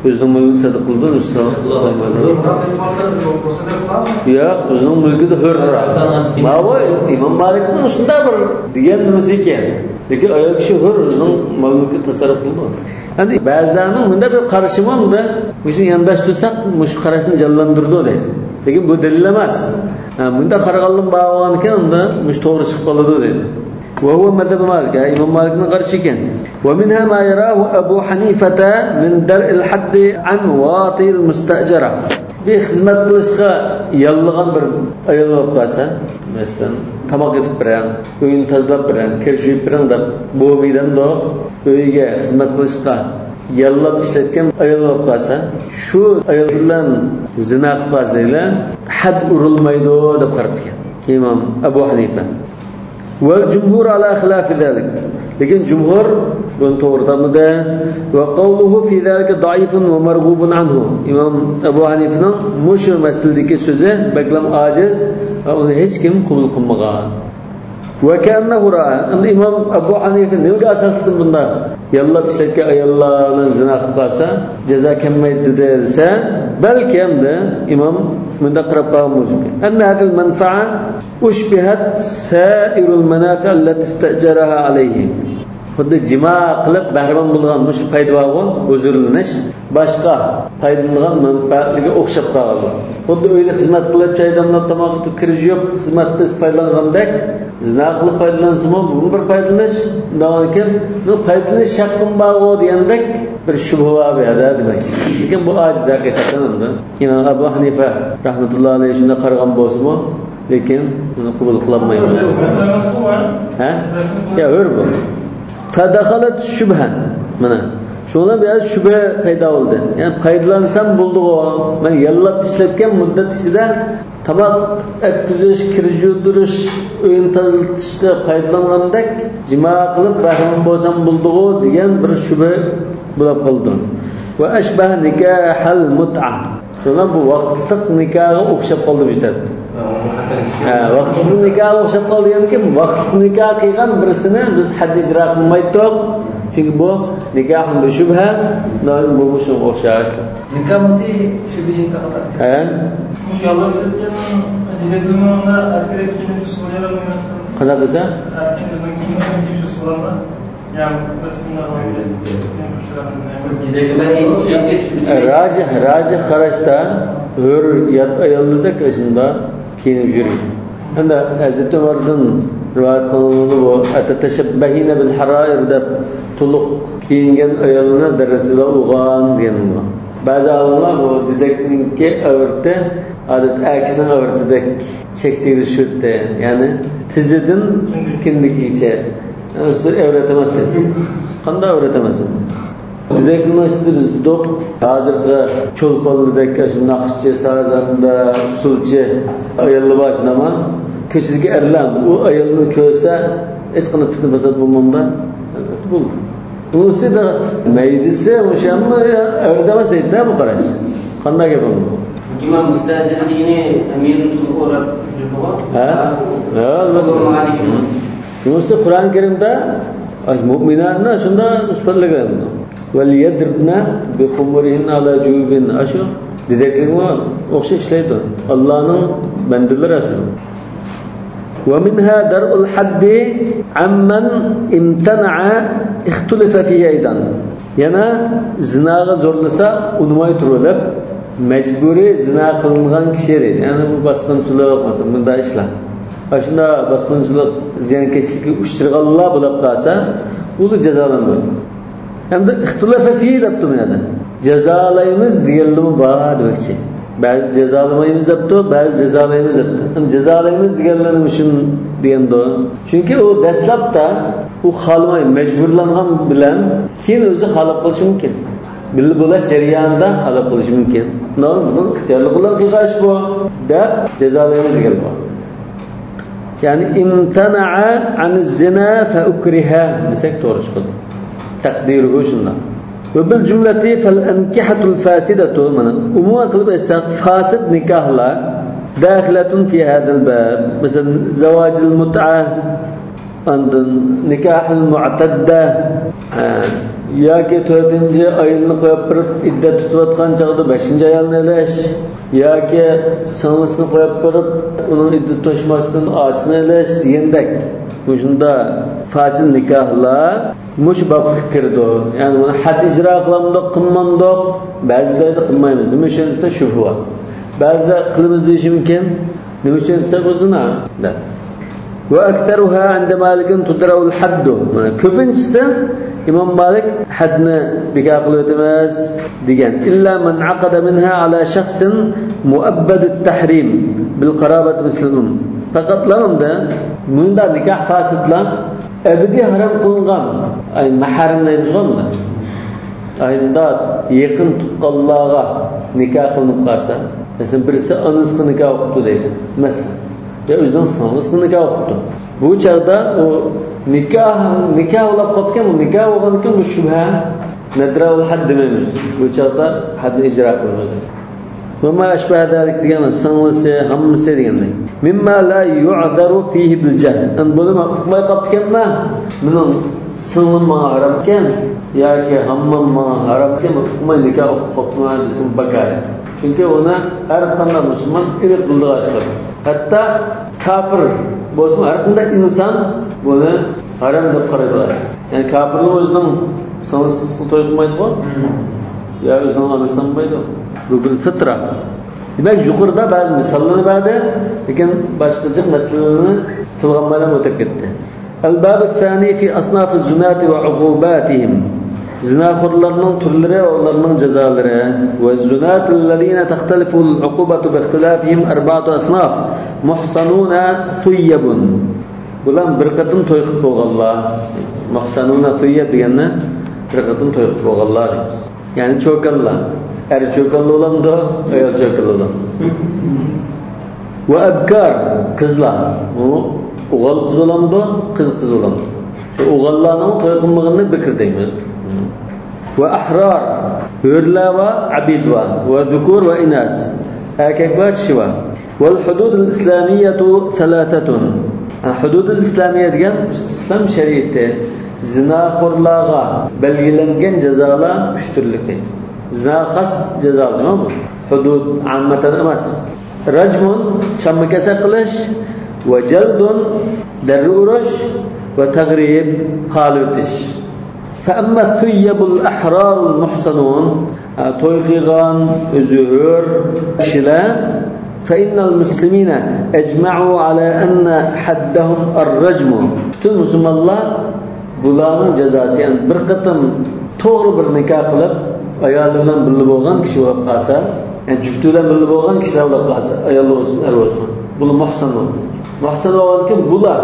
ئۆزىنىڭ مۈلكىنى سەدىقە قىلىدۇ، سەدىقە قىلالمايدۇ. ياق، ئۆزىنىڭ مۈلكىدە ھۆر. ماۋۇ ئىمام مالىكنىڭ شۇنداق بىر دېگەن نېمىسى ئىكەن. لېكىن ئايال كىشى ھۆر، ئۆزىنىڭ مال-مۈلكىنى تەسەررۇپ قىلىدۇ. ئەمدى بەزىلەرنىڭ مۇنداق بىر قارىشى بار، مۇشۇنى يانداشتۇرساق، مۇشۇ قاراشنى جانلاندۇرىدۇ دەيدۇ. لېكىن بۇ دەلىل ئەمەس. ھە، مۇنداق قارىغانلىرىمۇ بار بولغانىكەن، ئۇندا مۇشۇ توغرا چىقىپ قالىدۇ دەيدۇ. وهو مذهب مالك، ھە، ئىمام مالىكنىڭ قارىشى ئىكەن. ومنها ما يراه أبو حنيفة من درء الحد عن واطئ المستأجرة. بىر خىزمەت قىلىشقا ياللىغان بىر ئايال بولۇپ قالسا، مەسىلەن، تاماق ئېتىپ بېرىڭ، ئۆينى تازىلاپ بېرىڭ، كىر يۇيۇپ بېرىڭ دەپ بولمايدۇ. ئۆيگە خىزمەت قىلىشقا ياللاپ ئىشلەتكەن ئايال بولۇپ قالسا، شۇ ئايال بىلەن زىنا قىلىپ قالسا دەيلى، ھەد ئۇرۇلمايدۇ دەپ قاراپتىكەن ئىمام ئەبۇ ھەنىفە. والجمهور على خلاف ذلك. لېكىن جۇمھۇر بۇنى توغرا تاپمىدى. وقوله في ذلك ضعيف ومرغوب عنه. ئىمام ئەبۇ ھەنىفىنىڭ مۇشۇ مەسىلىدىكى سۆزى بەكلا ئاجىز ۋە ئۇنى ھېچكىم قوبۇل قىلمىغان. وكأنه رأى. ئەمدى ئىمام ئەبۇ ھەنىفە نېمىگە ئاساسلىدىن بۇنداق ياللاپ ئىشلەتكەن ئاياللار بىلەن زىنا قىلىپ قالسا جازا كەلمەيدۇ دېسە، بەلكى ئەمدى ئىمام مۇنداق قاراپ قالغان بولۇشى مۇمكىن. أن هذه المنفعة أشبهت سائر المنافع التي استأجرها عليه. خۇددى جىما قىلىپ بەھرىمەن بولغان مۇشۇ پايدا بارغۇ، ھۇزۇرلىنىش، باشقا پايدىلىنىدىغان مەنپەئەتلىرىگە ئوخشاپ قالغان. خۇددى ئۆيدە خىزمەت قىلىپ، چاي دەملەپ، تاماق ئېتىپ، كىر يۇيۇپ، خىزمەت قىلىپ پايدىلانغاندەك، زىنا قىلىپ پايدىلانسىمۇ، بۇمۇ بىر پايدىلىنىش. شۇنداق ئىكەن، بۇ پايدىلىنىش ھەققىم بارغۇ دېگەندەك بىر شۈبھە بار بۇ يەردە دېمەكچى. لېكىن بۇ ئاجىز ھەقىقەتەن ئەمدى. ئىمام ئەبۇ ھەنىفە رەھمەتۇللا ئەلەيھ شۇنداق قارىغان بولسىمۇ، لېكىن بۇنى قوبۇل قىلالمايمىز. ھە؟ يا، ھۆر بۇ. فدخلت الشبهة. مانا. شۇنىڭ بىلەن بىر شۈبھە پەيدا بولدى. يەنى پايدىلانسام بولدىغۇ. مەن ياللاپ ئىشلەتكەن مۇددەت ئىچىدە تاماق ئەتكۈزۈش، كىر يۇيدۇرۇش، ئۆينى تازىلىتىشتا پايدىلانغاندەك جىما قىلىپ بەھرىمەن بولسام بولدىغۇ دېگەن بىر شۈبھە بولۇپ قالدى. وأشبه نكاح المتعة. شۇڭا بۇ ۋاقىتلىق نىكاھقا ئوخشاپ قالدى بۇ يەردە. ھە، ۋاقىتلىق نىكاھقا ئوخشاپ قالدى دېگەندىكىن، ۋاقىتلىق نىكاھ قىلغان بىرسىنى بىز ھەد ئىجرا قىلمايتتۇق. چۈنكى بۇ نىكاھ بىر شۈبھە، بۇمۇ شۇنىڭغا ئوخشاش. نىكاھ مۇتى شۈبھە نىكاھ قاتار. ھە؟ مۇشۇ ياللاپ ئىشلەتكەن دېگەننىڭ ئەركىنىڭ كىيىنىش ئۇسۇلى بار ئەمەسمۇ؟ قانداق دېسە؟ ئەركىن ئۆزىنىڭ كىيىنىش ئۇسۇلى بارمۇ؟ راجىھ، راجىھ قاراشتا ھۆر يات ئاياللاردەك ئاشۇنداق كىيىنىپ يۈرىدۇ. ھەمدە ھەزرىتى ئۆمەردىن رىۋايەت قىلىنىدۇ بۇ، «أتتشبهين بالحرائر» دەپ، تولۇق كىيىنگەن ئاياللارنى دەررەسىدە ئۇرغان دېگەن بۇ. بەزى ئالىملار بۇ دېدەكنىڭكى ئەۋرىتى ئادەتتە ئەر كىشىنىڭ ئەۋرىتىدەك چەك تېگىزىپ يۈرىدۇ، يەنى تىزىدىن كىندىكىگىچە. ئەۋرەت ئەمەس. قانداق ئەۋرەت ئەمەس؟ دېدەكنىڭ ئىچىدە بىز بىلدۇق، ھازىرقى چولپانلىدەك، شۇ ناخشىچى، سازەندە، ئۇسسۇلچى ئاياللار بار، شۇنداقمۇ؟ كۆچىدىكى ئەرلەر ئۇ ئايالنى كۆرسە، ھېچقانداق پىتنە-پاسات بولمامدا؟ ئەلۋەتتە بولىدۇ. بۇنىسى دا مەيدىسى، مۇشۇ ئەمما ئەۋرىدە ئەمەس دەيدۇ-دە بۇ قاراش. قانداق گەپ ئۇ؟ ئىمام مۇستەجىر دېگىنى ئەمىرۇل ئۇراب جۈپىغۇ؟ ھە؟ ھە، ئۇلۇغ مالىكنىڭ. بۇنىسى قۇرئان كەرىمدە مۇئمىناتنى شۇنداق سۈپەتلىگەن. ۋەليەزرىبنە بىخۇمۇرىھىننە ئالا جۇيۇبىھىننە. ئاشۇ دېدەكلىكمۇ ئوخشاش ئىشلەيدۇ. ئاللانىڭ بەندىلىرى ئاشۇ. ومنها درء الحد عمن امتنع اختلف فيه أيضا. يەنە زىناغا زورلىسا ئۇنىماي تۇرۇۋېلىپ، مەجبۇرىي زىنا قىلىنغان كىشى دەيدۇ. يەنى بۇ باسقۇنچىلىق، مەسىلەن، مۇنداق ئىشلار. ئاشۇنداق باسقۇنچىلىق، زىيانكەشلىككە ئۇچرىغانلار بولاپ قالسا، ئۇلار جازالانمايدۇ. ئەمدى ئىختىلافە فى دەپتۇ بۇ يەردە. جازالايمىز دېگەنلىرىمۇ بار دېمەكچى. بەزى جازالىمايمىز دەپتۇ، بەزى جازالايمىز دەپتۇ. ئەمدى جازالايمىز دېگەنلىرىمۇ شۇ دېگەندۇ. چۈنكى ئۇ دەسلەپتە ئۇ خالىماي مەجبۇرلانغان بىلەن كېيىن ئۆزى خالاپ قېلىشى مۇمكىن. بىللە بولۇش جەريانىدا خالاپ قېلىشى مۇمكىن. بۇنىڭ ئىختىيارلىقى بىلەن قىلغان ئىش بۇ دەپ جازالايمىز دېگەن بۇ. يەنى امتنع عن الزنا فأكره دېسەك توغرا چىقىدۇ. تەقدىرىھۇ شۇنداق. وبالجملة فالأنكحة الفاسدة، مانا ئومۇمەن قىلىپ ئېيتساق، فاسىد نىكاھلار داخلة في هذا الباب. مەسىلەن، زەۋاجۇل مۇتئە، ئاندىن نىكاھۇل مۇئتەددە، ھە، ياكى تۆتىنچى ئايالنى قويۇپ بېرىپ ئىددەت تۇتۇۋاتقان چاغدا بەشىنچى ئايالنى ئېلىش، ياكى سىڭلىسىنى قويۇپ بېرىپ ئۇنىڭ ئىددىتى توشماستىن ئاچىسىنى ئېلىش دېگەندەك مۇشۇنداق فاسىد نىكاھلار مۇشۇ بابقا كىرىدۇ. يەنى بۇنى ھەد ئىجرا قىلامدۇق، قىلمامدۇق؟ بەزىلەردە قىلمايمىز. نېمە ئۈچۈن دېسە شۈبھە بار. بەزىلەر قىلىمىز دېيىشى مۇمكىن. نېمە ئۈچۈن دېسە بۇ زىنا دەپ. وأكثرها عند مالك تدرأ الحد. مانا كۆپىنچىسى ئىمام مالىك ھەدنى بىكار قىلىۋېتىمىز دېگەن. إلا من عقد منها على شخص مؤبد التحريم بالقرابة مثل الأم. پەقەتلا ئەمدى مۇنداق نىكاھ فاسىدلار ئەبەدىي ھارام قىلىنغان، ئەي، مەھرەم دەيمىزغۇ ئەمدى. ئاينىدا يېقىن تۇغقانلارغا نىكاھ قىلىنىپ قالسا، مەسىلەن، بىرسى ئانىسىغا نىكاھ ئوقۇپتۇ دەيلى، مەسىلەن، يا ئۆزىنىڭ سىڭلىسىغا نىكاھ ئوقۇپتۇ. بۇ چاغدا ئۇ نىكاھ، نىكاھ بولاپ قاپتىكەن، بۇ نىكاھ بولغاندىكىن بۇ شۈبھە، نەدرەئۇل ھەد دېمەيمىز. بۇ چاغدا ھەدنى ئىجرا قىلىمىز. وما أشبه ذلك دېگەن سىڭلىسى، ھاممىسى دېگەندەك. مما لا يعذر فيه بالجهل. ئەمدى بۇنى مەن ئۇقماي قاپتىكەنمەن. مېنىڭ سىڭلىم ماڭا ھارام ئىكەن ياكى ھاممام ماڭا ھارام ئىكەن، مەن ئۇقماي نىكاھ ئوقۇپ قاپتىمەن دېسىمۇ بىكار. چۈنكى ئۇنى ھەر قانداق مۇسۇلمان ئېنىق بىلىدىغان ئىشلار. ھەتتا كاپىر بولسىمۇ، ھەر قانداق ئىنسان بۇنى ھارام دەپ قارايدىغان. يەنى كاپىرنىڭ ئۆزىنىڭ سىڭلىسىغا توي قىلمايدىغۇ؟ يا ئۆزىنىڭ ئانىسىغا قىلمايدۇ؟ بۇ بىل فىترا. دېمەك، يۇقىرىدا بەزى مىساللارنى بەردى، لېكىن باشقا جىق مەسىلىلەرنى تىلغا ئالمايلا ئۆتۈپ كەتتى. الباب الثاني في أصناف الزناة وعقوباتهم. زىناخورلارنىڭ تۈرلىرى ۋە ئۇلارنىڭ جازالىرى. والزناة الذين تختلف العقوبة باختلافهم أربعة أصناف. محصنون ثيب. بۇلار بىر قېتىم توي قىلىپ بولغانلار. مۇھسەنۇنە سۇييەت دېگەننى بىر قېتىم توي قىلىپ بولغانلار دەيمىز. يەنى چوكانلار. ئەر چوكانلا بولامدۇ، ئايال چوكانلا بولامدۇ؟ ۋە ئەبكار، قىزلار. ئۇ ئوغۇل قىز بولامدۇ، قىز قىز بولامدۇ؟ شۇ ئوغۇللارنىڭ توي قىلمىغىنىنى بىكىر دەيمىز. ۋە ئەھرار، ھۆرلەر ۋە ئەبىد ۋە، ۋە زۇكۇر ۋە ئىناس، ئەركەك ۋە چىشى ۋە. ۋەل ھۇدۇدۇل ئىسلامىيەتۇ سەلاسەتۇن. ھە، ھۇدۇدۇل ئىسلامىيە دېگەن ئىسلام شەرىئىتى زىناخورلارغا بەلگىلەنگەن جازالار ئۈچ تۈرلۈك دەيدۇ. زىناغا خاس جازا دېمە بۇ. ھۇدۇد ئاممەتەن ئەمەس. رەجمۇن، چامما كېسەك قىلىش، ۋە جەلدۇن، دەررە ئۇرۇش، ۋە تەغرىب، قالىۋېتىش. فەئەممە سۇييەبۇل ئەھرارۇل مۇھسەنۇن، ھە، توي قىلغان، ئۆزى ھۆر كىشىلەر، فەئىننەل مۇسلىمىنە ئەجمەئۇ ئەلە ئەننە ھەددەھۇم ئەررەجمۇ. پۈتۈن مۇسۇلمانلار بۇلارنىڭ جازاسى، يەنى بىر قېتىم توغرا بىر نىكاھ قىلىپ، ئايالى بىلەن بىللە بولغان كىشى بولۇپ قالسا، يەنى جۈپتى بىلەن بىللە بولغان كىشىلەر بولۇپ قالسا، ئايال بولسۇن، ئەر بولسۇن، بۇلار مۇھسەن بولىدۇ. مۇھسەن بولغاندىن كېيىن بۇلار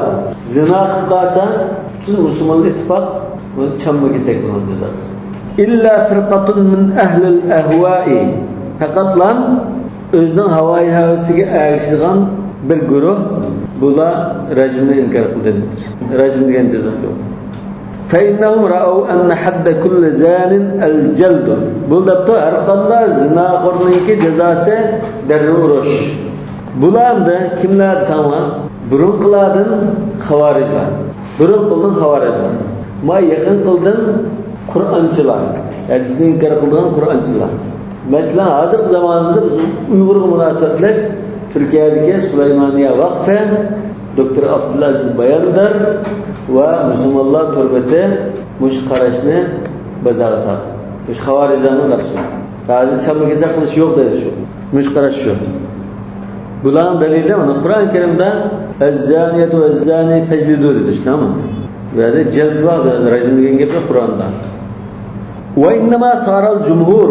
زىنا قىلىپ قالسا، پۈتۈن مۇسۇلمانلار ئىتتىپاق بۇنى چامما كېسەك بىلەن جازاسى. إلا فرقة من أهل الأهواء. پەقەتلا ئۆزىنىڭ ھاۋايى ھەۋىسىگە ئەگىشىدىغان بىر گۇرۇھ، بۇلار رەجمنى ئىنكار قىلدى. رەجم دېگەن جازا يوق. فإنهم رأوا أن حد كل زان الجلد. بۇ دەپتۇ، ھەر قانداق زىناخورنىڭكى جازاسى دەررۇ ئۇرۇش. بۇلار ئەمدى كىملەر دېسەڭلار، بۇرۇنقىلاردىن خاۋارىجلار. بۇرۇنقىلدىن خاۋارىجلار. ما يېقىنقىلدىن قۇرئانچىلار. ھەدىسنى ئىنكار قىلىدىغان قۇرئانچىلار. مەسىلەن، ھازىرقى زامانىمىزدا بىز ئۇيغۇرغا مۇناسىۋەتلىك تۈركىيەدىكى سۇلايمانىيە ۋەقفى، دوكتور ئابدۇلئەزىز باياندار ۋە مۇسۇلمانلار تور بېتى مۇشۇ قاراشنى بازارغا سالدى. مۇشۇ خاۋارىجلارنىڭ قارىشى. ھازىر چامما كېسەك قىلىش يوق دەيدۇ شۇ. مۇشۇ قاراش شۇ. بۇلارنىڭ دەلىلى مانا قۇرئان كەرىمدە «ئەززانىيەتۇ ۋەززانى فەجلىدۇ» دېدى، شۇنداقمۇ؟ بۇ يەردە جەلد بار، رەجم دېگەن گەپ يوق قۇرئاندا. وإنما صار الجمهور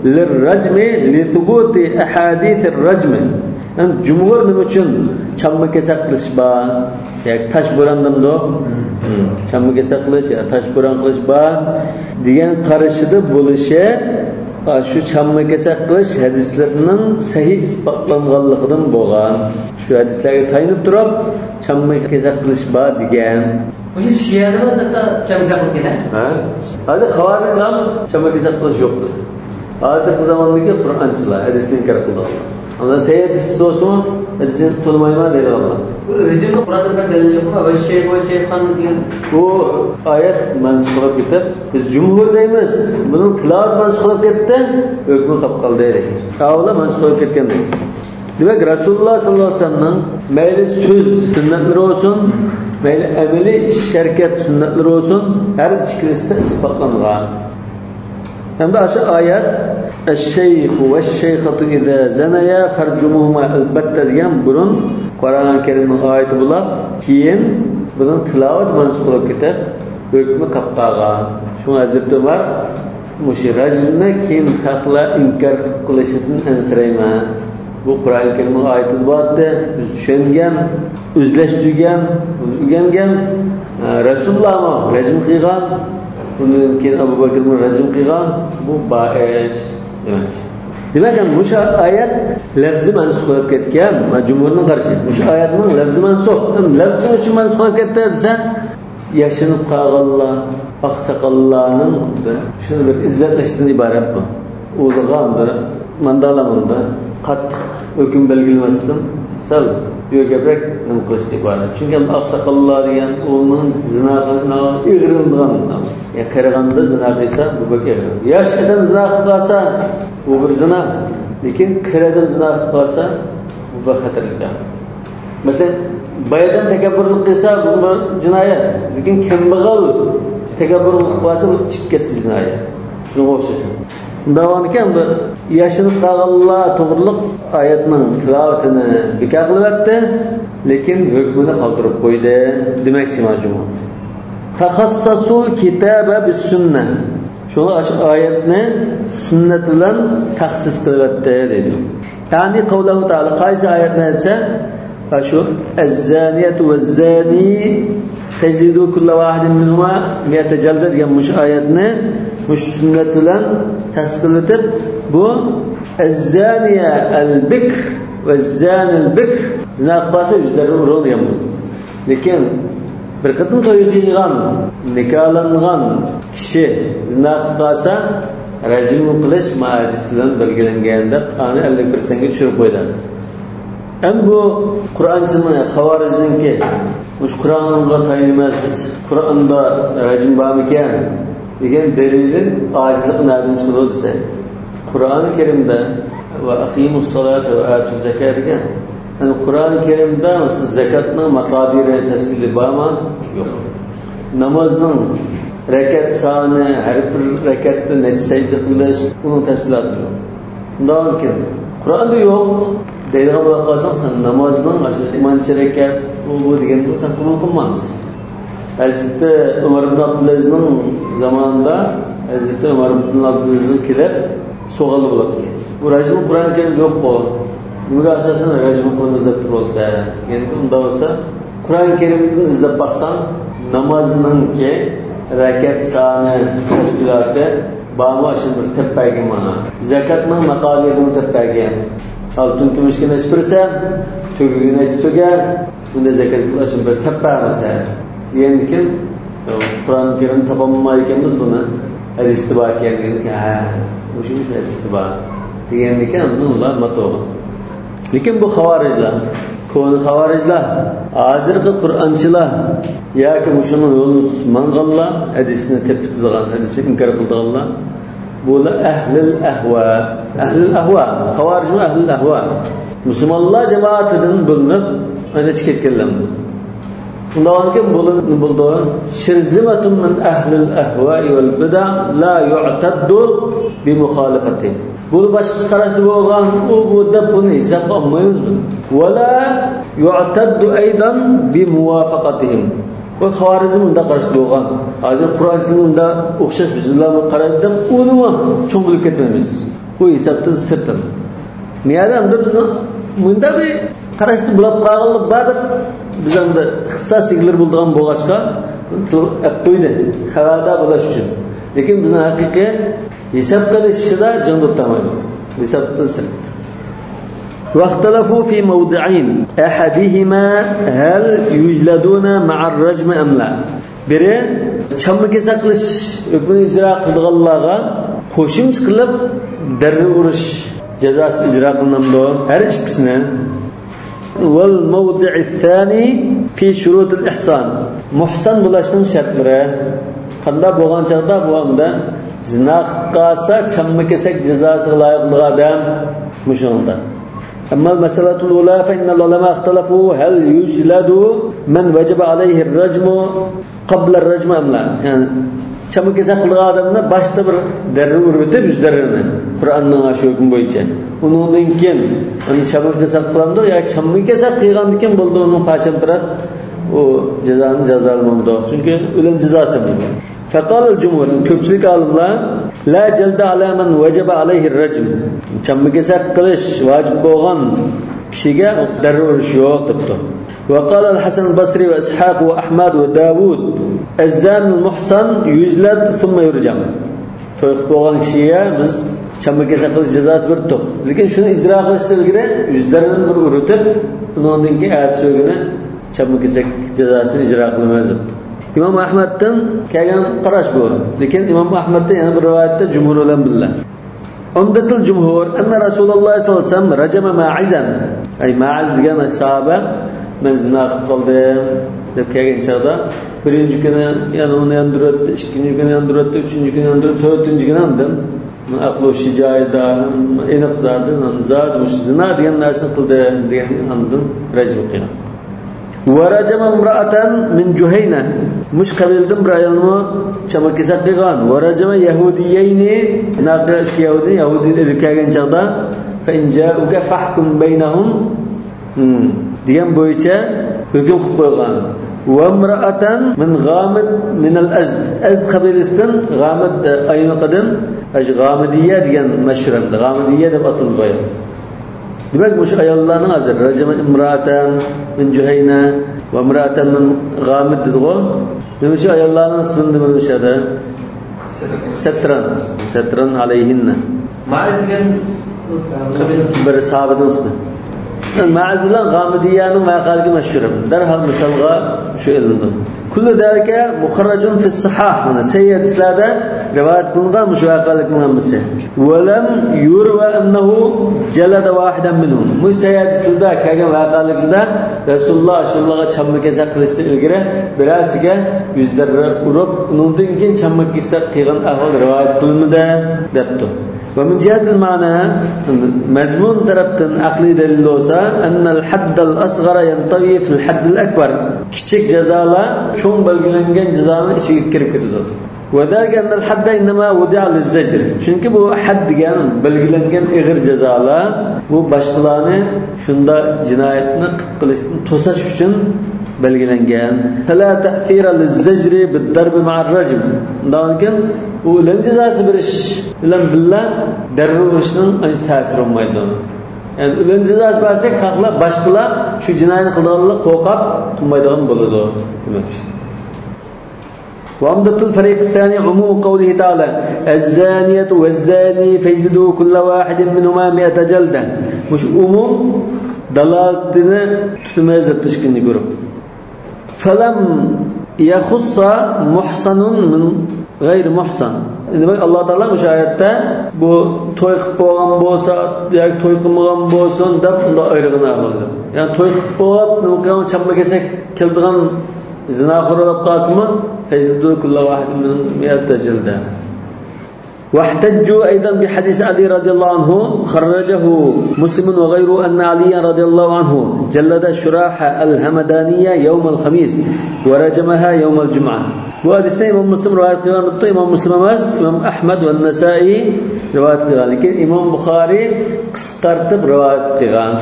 للرجم لثبوت أحاديث الرجم. يەنى جۇمھۇر نېمە ئۈچۈن چامما كېسەك قىلىش بار؟ ياكى تاش بوران دەمدۇ؟ چامما كېسەك قىلىش يا تاش بوران قىلىش بار دېگەن قارىشىدا بولۇشى، شۇ چامما كېسەك قىلىش ھەدىسلىرىنىڭ سەھىھ ئىسپاتلانغانلىقىدىن بولغان. شۇ ھەدىسلەرگە تايىنىپ تۇرۇپ، چامما كېسەك قىلىش بار دېگەن. مۇشۇ شىئەنىمۇ ھەتتا چامما كېسەك قىلىدىكەن، ھە؟ ھە؟ ھازىر خاۋارىجلارمۇ چامما كېسەك قىلىش يوقتۇر. ھازىرقى زاماندىكى قۇرئانچىلار، ھەدىسنى ئىنكار قىلىدىغانلار. ئاندىن سەھىھ ھەدىس بولسىمۇ، ھەدىسنى تونۇمايمەن دەيدىغانلار. بۇ رەجىمنىڭ قۇرئاندا بىر دەلىل يوقمۇ؟ «ۋەششەيخ ۋەششەيخان» دېگەن. بۇ ئايەت مەنسۇخ بولۇپ كېتىپ، بىز جۇمھۇر دەيمىز. بۇنىڭ تىلاۋىتى مەنسۇخ بولۇپ كەتتى، ھۆكمى قاپقالدى. ئاۋۇلا مەنسۇخ بولۇپ كەتكەندەك. دېمەك، رەسۇلۇللاھ ساللاللاھۇ ئەلەيھى ۋەسەللەمنىڭ مەيلى سۆز سۈننەتلىرى بولسۇن، مەيلى ئەمەلىي ئىش ھەرىكەت سۈننەتلىرى بولسۇن، ھەر ئىككىلىسىدە ئىسپاتلانغان. ھەمدە ئاشۇ ئايەت «ئەششەيخۇ ۋەششەيخەتۇ ئىزا زەنەيا فەرجۇمۇھۇما ئەلبەتتە» دېگەن بۇرۇن قۇرئان كەرىمنىڭ ئايىتى بولاپ، كېيىن بۇنىڭ تىلاۋىتى مەنسۇخ بولۇپ كېتىپ، ھۆكمى قاپقالغان. شۇڭا ھەزرىتى ئۆمەر مۇشۇ رەجمنى كېيىن خەقلەر ئىنكار قىلىشىدىن ئەنسىرەيمەن. بۇ قۇرئان كەرىمنىڭ ئايىتىدە بارتتى. بىز چۈشەنگەن، ئۆزلەشتۈرگەن، بۇنى ئۆگەنگەن. ئە، رەسۇلۇللاھمۇ رەجم قىلغان، بۇندىن كېيىن ئەبۇ بەكرمۇ رەجم قىلغان. بۇ بار ئىش دېمەكچى. دېمەك، مۇشۇ ئايەت لەفزى مەنسۇخ بولۇپ كەتكەن. مانا جۇمھۇرنىڭ قارىشى. مۇشۇ ئايەتنىڭ لەفزى مەنسۇخ. لەفزى ئۈچۈن مەنسۇخ بولۇپ كەتتى دېسە، ياشىنىپ قالغانلار، ئاقساقاللارنىڭ شۇنى بىر ئىززەتلەشتىن ئىبارەت بۇ. ئۇلىغا ئەمدى، ماندالا ئەمدى قاتتىق ھۆكۈم بەلگىلىمەستىن سەل يۆگەپرەك نېمە قىلىشتىن ئىبارەت. چۈنكى ئەمدى ئاقساقاللار دېگەن ئۇنىڭ زىنا قىلىشىنىڭ ئېغىرلىنىدىغان. يا قېرىغاندا زىنا قىلسا، بۇ بەك ئېغىر. ياش ئادەم زىنا قىلىپ قالسا، بۇ بىر زىنا. لېكىن قېرى ئادەم زىنا قىلىپ قالسا، بۇ بەك خەتەرلىك. مەسىلەن، باي ئادەم تەكەببۇرلۇق قىلسا، بۇ بىر جىنايەت. لېكىن كەمبەغەل تەكەببۇرلۇق قىلسا، بۇ ئىككىسى جىنايەت. شۇنىڭغا ئوخشاش. شۇنداق بولغاندىكىن، بۇ ياشىنىپ قالغانلار توغرۇلۇق ئايەتنىڭ تىلاۋىتىنى بىكار قىلىۋەتتى، لېكىن ھۆكمىنى قالدۇرۇپ قويدى دېمەكچى مانا جۇمھۇر. فخصصوا الكتاب بالسنة. شۇڭا ئاشۇ ئايەتنى سۈننەت بىلەن تەخسىس قىلىۋەتتى دەيدۇ. يەنى قەۋلەھۇ تەئالا، قايسى ئايەتنى دېسە، ئاشۇ «ئەززانىيەتۇ ۋەززانى فەجلىدۇ كۇللە ۋاھىدىن مىنھۇما مىئەتە جەلدە» دېگەن مۇشۇ ئايەتنى مۇشۇ سۈننەت بىلەن تەخسىس قىلىۋېتىپ، بۇ «ئەززانىيە ئەلبىكر ۋەززانىل بىكر»، زىنا قىلىپ قالسا يۈز دەررە ئۇرۇڭ دېگەن بولدى. لېكىن بىر قېتىم توي قىلغان، نىكاھلانغان كىشى زىنا قىلىپ قالسا، رەجىم قىلىش مانا ھەدىس بىلەن بەلگىلەنگەن دەپ، ئانى ئەللىك پىرسەنتكە چۈشۈرۈپ قويىدۇ. ئەمدى بۇ قۇرئانچىنىڭ، خاۋارىجنىڭكى، مۇشۇ قۇرئانغا تايىنىمىز، قۇرئاندا رەجىم بارمىكەن دېگەن دەلىلى ئاجىزلىقى نەدىن چىقىدۇ دېسەك، قۇرئانى كەرىمدە «ۋە ئەقىمۇس سالاتا ۋە ئاتۇز زاكا» دېگەن. يەنى قۇرئانى كەرىمدە، مەسىلەن، زاكاتنىڭ مەقادىرى تەپسىلى بارمۇ؟ يوق. نامازنىڭ رەكەت سانى، ھەر بىر رەكەتتە نەچچە سەجدە قىلىش، ئۇنىڭ تەپسىلاتى يوق. شۇنداقكەن، قۇرئاندا يوق دەيدىغان بولۇپ قالساڭ، سەن نامازنىڭ ئاشۇ مانچە رەكەت، ئۇ، بۇ دېگەننى سەن قوبۇل قىلمامسەن. ھەزرىتى ئۆمەر ئىبن ئابدۇلئەزىزنىڭ زامانىدا ھەزرىتى ئۆمەر ئىبن ئابدۇلئەزىزنىڭ كېلىپ سوئالى بولاتتى. بۇ رەجىم قۇرئان كەرىمدە يوققۇ؟ نېمىگە ئاساسەن رەجىم قىلىمىز دەپ تۇرۇۋالسا؟ يەنى ئۇنداق بولسا، قۇرئان كەرىمدىن ئىزدەپ باقساڭ، نامازنىڭكى رەكەت سانى، تەپسىلاتى بارمۇ ئاشۇنى بىر تېپىپ بەرگىن ماڭا. زەكاتنىڭ مىقدارىنى تېپىپ بەرگىن. ئالتۇن كۈمۈشكە نەچچە بېرىسەن، تۆگىگە نەچچە تۆگە، بۇنداق زەكەت قىلىپ ئاشۇنى بىر تېپىپ بەرمىسە دېگەندىكىن، قۇرئان كەرىمدە تاپالمايدىكەنمىز بۇنى. ھەدىستە بار ئىكەن دېگەندىكىن، ھە، مۇشۇ، مۇشۇ ھەدىستە بار دېگەندىكىن، ئاندىن ئۇلار ماتۇر. لېكىن بۇ خاۋارىجلار، كونا خاۋارىجلار، ھازىرقى قۇرئانچىلار ياكى مۇشۇنىڭ يولىنى تۇتۇپ ماڭغانلار، ھەدىسنى تېپىتىدىغان، ھەدىسنى ئىنكار قىلىدىغانلار، بۇلار ئەھلىل ئەھۋا. ئەھلىل ئەھۋا، خاۋارىجمۇ ئەھلىل ئەھۋا. مۇسۇلمانلار جامائىتىدىن بۆلۈنۈپ، ئەنە چىقىپ كەتكەنلەر بۇ. شۇنداق ئىكەن، بۇلار نېمە بولىدۇ؟ شىرزىمەتۇن مىن ئەھلىل ئەھۋائى ۋەل بىدەئ لا يۇئتەددۇ بىمۇخالىفەتىھىم. بۇ باشقىچە قاراشتا بولغان، ئۇ، بۇ دەپ بۇنى ھېسابقا ئالمايمىز بۇنى. ۋەلا يۇئتەددۇ ئەيدەن بىمۇۋافەقەتىھىم. بۇ خاۋارىجمۇ مۇنداق قاراشتا بولغان. ھازىر قۇرئانچىلار مۇنداق ئوخشاش بىزلەرمۇ قارايدۇ دەپ ئۇنىمۇ چوڭ بىلىپ كەتمەيمىز. بۇ ھېسابتىن سىرت. نېمە ئەمدى بىزنىڭ مۇنداق بىر قاراشتا بولۇپ قالغانلىق بار دەپ، بىز ئەمدى ئىختىساس ئىگىلىرى بولىدىغان بولغاچقا، تىل ئەپ قويدى، خەۋەردار بولۇش ئۈچۈن. لېكىن بىزنىڭ ھەقىقىي ھېساب قىلىشىدا جىڭ تۇتالمايدۇ. ھېسابتىن سىرت. واختلفوا في موضعين، أحدهما هل يجلدون مع الرجم أم لا؟ بىرى، چامما كېسەك قىلىش ھۆكمىنى ئىجرا قىلىدىغانلارغا قوشۇمچە قىلىپ دەررە ئۇرۇش جازاسى ئىجرا قىلىنامدۇ؟ ھەر ئىككىسىنى. والموضع الثاني في شروط الإحصان. مۇھسان بولۇشنىڭ شەرتلىرى. قانداق بولغان چاغدا بۇ ئەمدى زىنا قىلىپ قالسا، چامما كېسەك جازاسىغا لايىق بولىدىغان ئادەم مۇشۇنىڭدا. أما المسألة الأولى فإن العلماء اختلفوا هل يجلد من وجب عليه الرجم قبل الرجم أم لا؟ يەنى چامما كېسەك قىلىدىغان ئادەمنى باشتا بىر دەررە ئۇرۇۋېتىپ، يۈز دەررىنى، قۇرئاننىڭ شۇ ھۆكمى بويىچە. ئۇنىڭدىن كېيىن ئەمدى چامما كېسەك قىلامدۇ ياكى چامما كېسەك قىلغاندىن كېيىن بولىدۇ، ئۇنىڭ پاچان پىرات ئۇ جازانى جازالىمامدۇ؟ چۈنكى ئۆلۈم جازاسى بۇ. فقال الجمهور، كۆپچىلىك ئالىملار، لا جلد على من وجب عليه الرجم. چامما كېسەك قىلىش ۋاجىپ بولغان كىشىگە دەررە ئۇرۇش يوق دەپتۇ. وقال الحسن البصري وإسحاق وأحمد وداود، الزاني المحصن يجلد ثم يرجم. توي قىلىپ بولغان كىشىگە بىز چامما كېسەك قىلىش جازاسى بېرىپ تۇق. لېكىن شۇنى ئىجرا قىلىشتىن ئىلگىرى يۈزلىرىدىن بىر ئۇرۇتۇپ، ئۇنىڭدىن كېيىن ئەتىسى ئۆگۈنى چامما كېسەك جازاسىنى ئىجرا قىلىمىز دەپتۇ. ئىمام ئەھمەدتىن كەلگەن قاراش بۇ. لېكىن ئىمام ئەھمەدتىن يەنە بىر رىۋايەتتە جۇمھۇر بىلەن بىللە. عمدة الجمهور أن رسول الله صلى الله عليه وسلم رجم ماعزا. ئەي مائىز دېگەن ساھابە، مەن زىنا قىلىپ قالدىم دەپ كەلگەن چاغدا، بىرىنچى كۈنى يەنە ئۇنى ياندۇرۇۋەتتى، ئىككىنچى كۈنى ياندۇرۇۋەتتى، ئۈچىنچى كۈنى ياندۇرۇپ، تۆتىنچى كۈنى ئاندىن ئەقلى ھوشى جايىدا، ئېنىق زادى، زادى مۇشۇ زىنا دېگەن نەرسىنى قىلدى دېگەن ئاندىن رەجم قىلغان. ورجم امرأة من جهينة. مۇشۇ قەبىلىدىن بىر ئايالنىمۇ چامما كېسەك قىلغان. ورجم يهوديين، زىنا قىلغان ئىككى يەھۇدىي، يەھۇدىينى ئېلىپ كەلگەن چاغدا، فإن جاءوك فاحكم بينهم، ھىم، دېگەن بويىچە ھۆكۈم قىلىپ قويغان. وامرأة من غامد من الأزد. ئەزد قەبىلىسىدىن، غامد ئايمىقىدىن، غامدىيە دېگەن مەشھۇر ئەمدى. غامدىيە دەپ ئاتىلىدۇ بۇ ئايال. دېمەك، مۇشۇ ئاياللارنىڭ ھازىر رجم امرأة من جهينة وامرأة من غامد دېدىغۇ. نېمە ئۈچۈن ئاياللارنىڭ ئىسمىنى نېمە دېمىشەدە؟ سترا. سترا عليهن. مائىز دېگەن بىر ساھابىنىڭ ئىسمى. مائىز بىلەن غامدىيەنىڭ ۋەقەلىكى مەشھۇر. دەرھال مىسالغا شۇ ئېلىندى. كل ذلك مخرج في الصحاح. مانا سەھىھ ھەدىسلەردە رىۋايەت قىلىنغان مۇشۇ ۋەقەلىكنىڭ ھەممىسى. ولم يرو أنه جلد واحدا منهم. مۇشۇ سەھىھ ھەدىسلەردە كەلگەن ۋەقەلىكلەردە رەسۇلۇللا ئاشۇلارغا چامما كېسەك قىلىشتىن ئىلگىرى بىرەرسىگە يۈز دەررە ئۇرۇپ، ئۇنىڭدىن كېيىن چامما كېسەك قىلغان ئەھۋال رىۋايەت قىلىنمىدى، دەپتۇ. ومن جهة المعنى، مەزمۇن تەرەپتىن ئەقلىي دەلىل بولسا، أن الحد الأصغر ينطوي في الحد الأكبر. كىچىك جازالار چوڭ بەلگىلەنگەن جازانىڭ ئىچىگە كىرىپ كېتىدۇ. وذلك أن الحد إنما وضع للزجر. چۈنكى بۇ ھەد دېگەن بەلگىلەنگەن ئېغىر جازالار، بۇ باشقىلارنى شۇنداق جىنايەتنى قىلىپ قېلىشتىن توساش ئۈچۈن بەلگىلەنگەن. فلا تأثير للزجر بالضرب مع الرجم. ئۇنداقكەن، ئۇ ئۆلۈم جازاسى بېرىش بىلەن بىللە دەررە ئۇرۇشنىڭ ئانچە تەسىرى بولمايدۇ. يەنى ئۆلۈم جازاسى بەرسەك، خەقلەر، باشقىلار شۇ جىنايەتنى قىلىدىغانلىق قورقۇپ قىلمايدىغان بولىدۇ، دېمەكچى. وأمدة الفريق الثاني عموم قوله تعالى: الزانية والزاني فاجلدوا كل واحد منهما مائة جلدة. مۇشۇ ئومۇم دالالىتىنى تۇتىمىز دەپتۇ ئىككىنچى گۇرۇپ. فلم يخص محصن من غير محصن. دېمەك، ئاللا تائالا مۇشۇ ئايەتتە بۇ توي قىلىپ بولغان بولسا ياكى توي قىلمىغان بولسۇن دەپ ئۇنداق ئايرىغىنى ئالىدۇ. يەنى توي قىلىپ بولۇپ، نېمە قىلغان، چامما كېسەك كېلىدىغان زىناخور بولۇپ قالسىمۇ، فاجلدوا كل واحد منهم مائة جلدة. واحتجوا أيضا بحديث علي رضي الله عنه خرجه مسلم وغيره أن عليا رضي الله عنه جلد شراح الهمدانية يوم الخميس ورجمها يوم الجمعة. بۇ ھەدىسنى ئىمام مۇسلىم رىۋايەت قىلغان دەپتۇ. ئىمام مۇسلىم ئەمەس، ئىمام ئەھمەد ۋە نەسائىي رىۋايەت قىلغان. لېكىن ئىمام بۇخارىي قىسقارتىپ رىۋايەت قىلغان.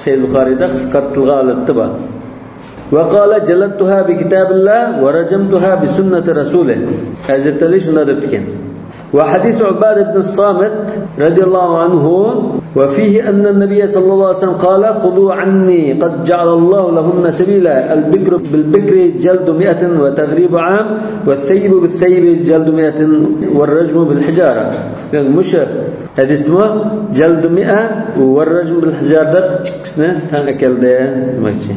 سەھىھ بۇخارىيدا قىسقارتىلغان ھالەتتە بار. وقال: جلدتها بكتاب الله ورجمتها بسنة رسوله. ھەزرىتى ئەلى شۇنداق دەپتىكەن. وحديث عبادة بن الصامت رضي الله عنه: وفيه أن النبي صلى الله عليه وسلم قال: خذوا عني قد جعل الله لهن سبيلا، البكر بالبكر جلد مائة وتغريب عام، والثيب بالثيب جلد مائة والرجم بالحجارة. يەنى مۇشۇ ھەدىستىمۇ جەلدۇ مىئە ۋە رەجمۇ بىل ھىجارە دەپ ئىككىسىنى تەڭ ئەكەلدى دېمەكچى.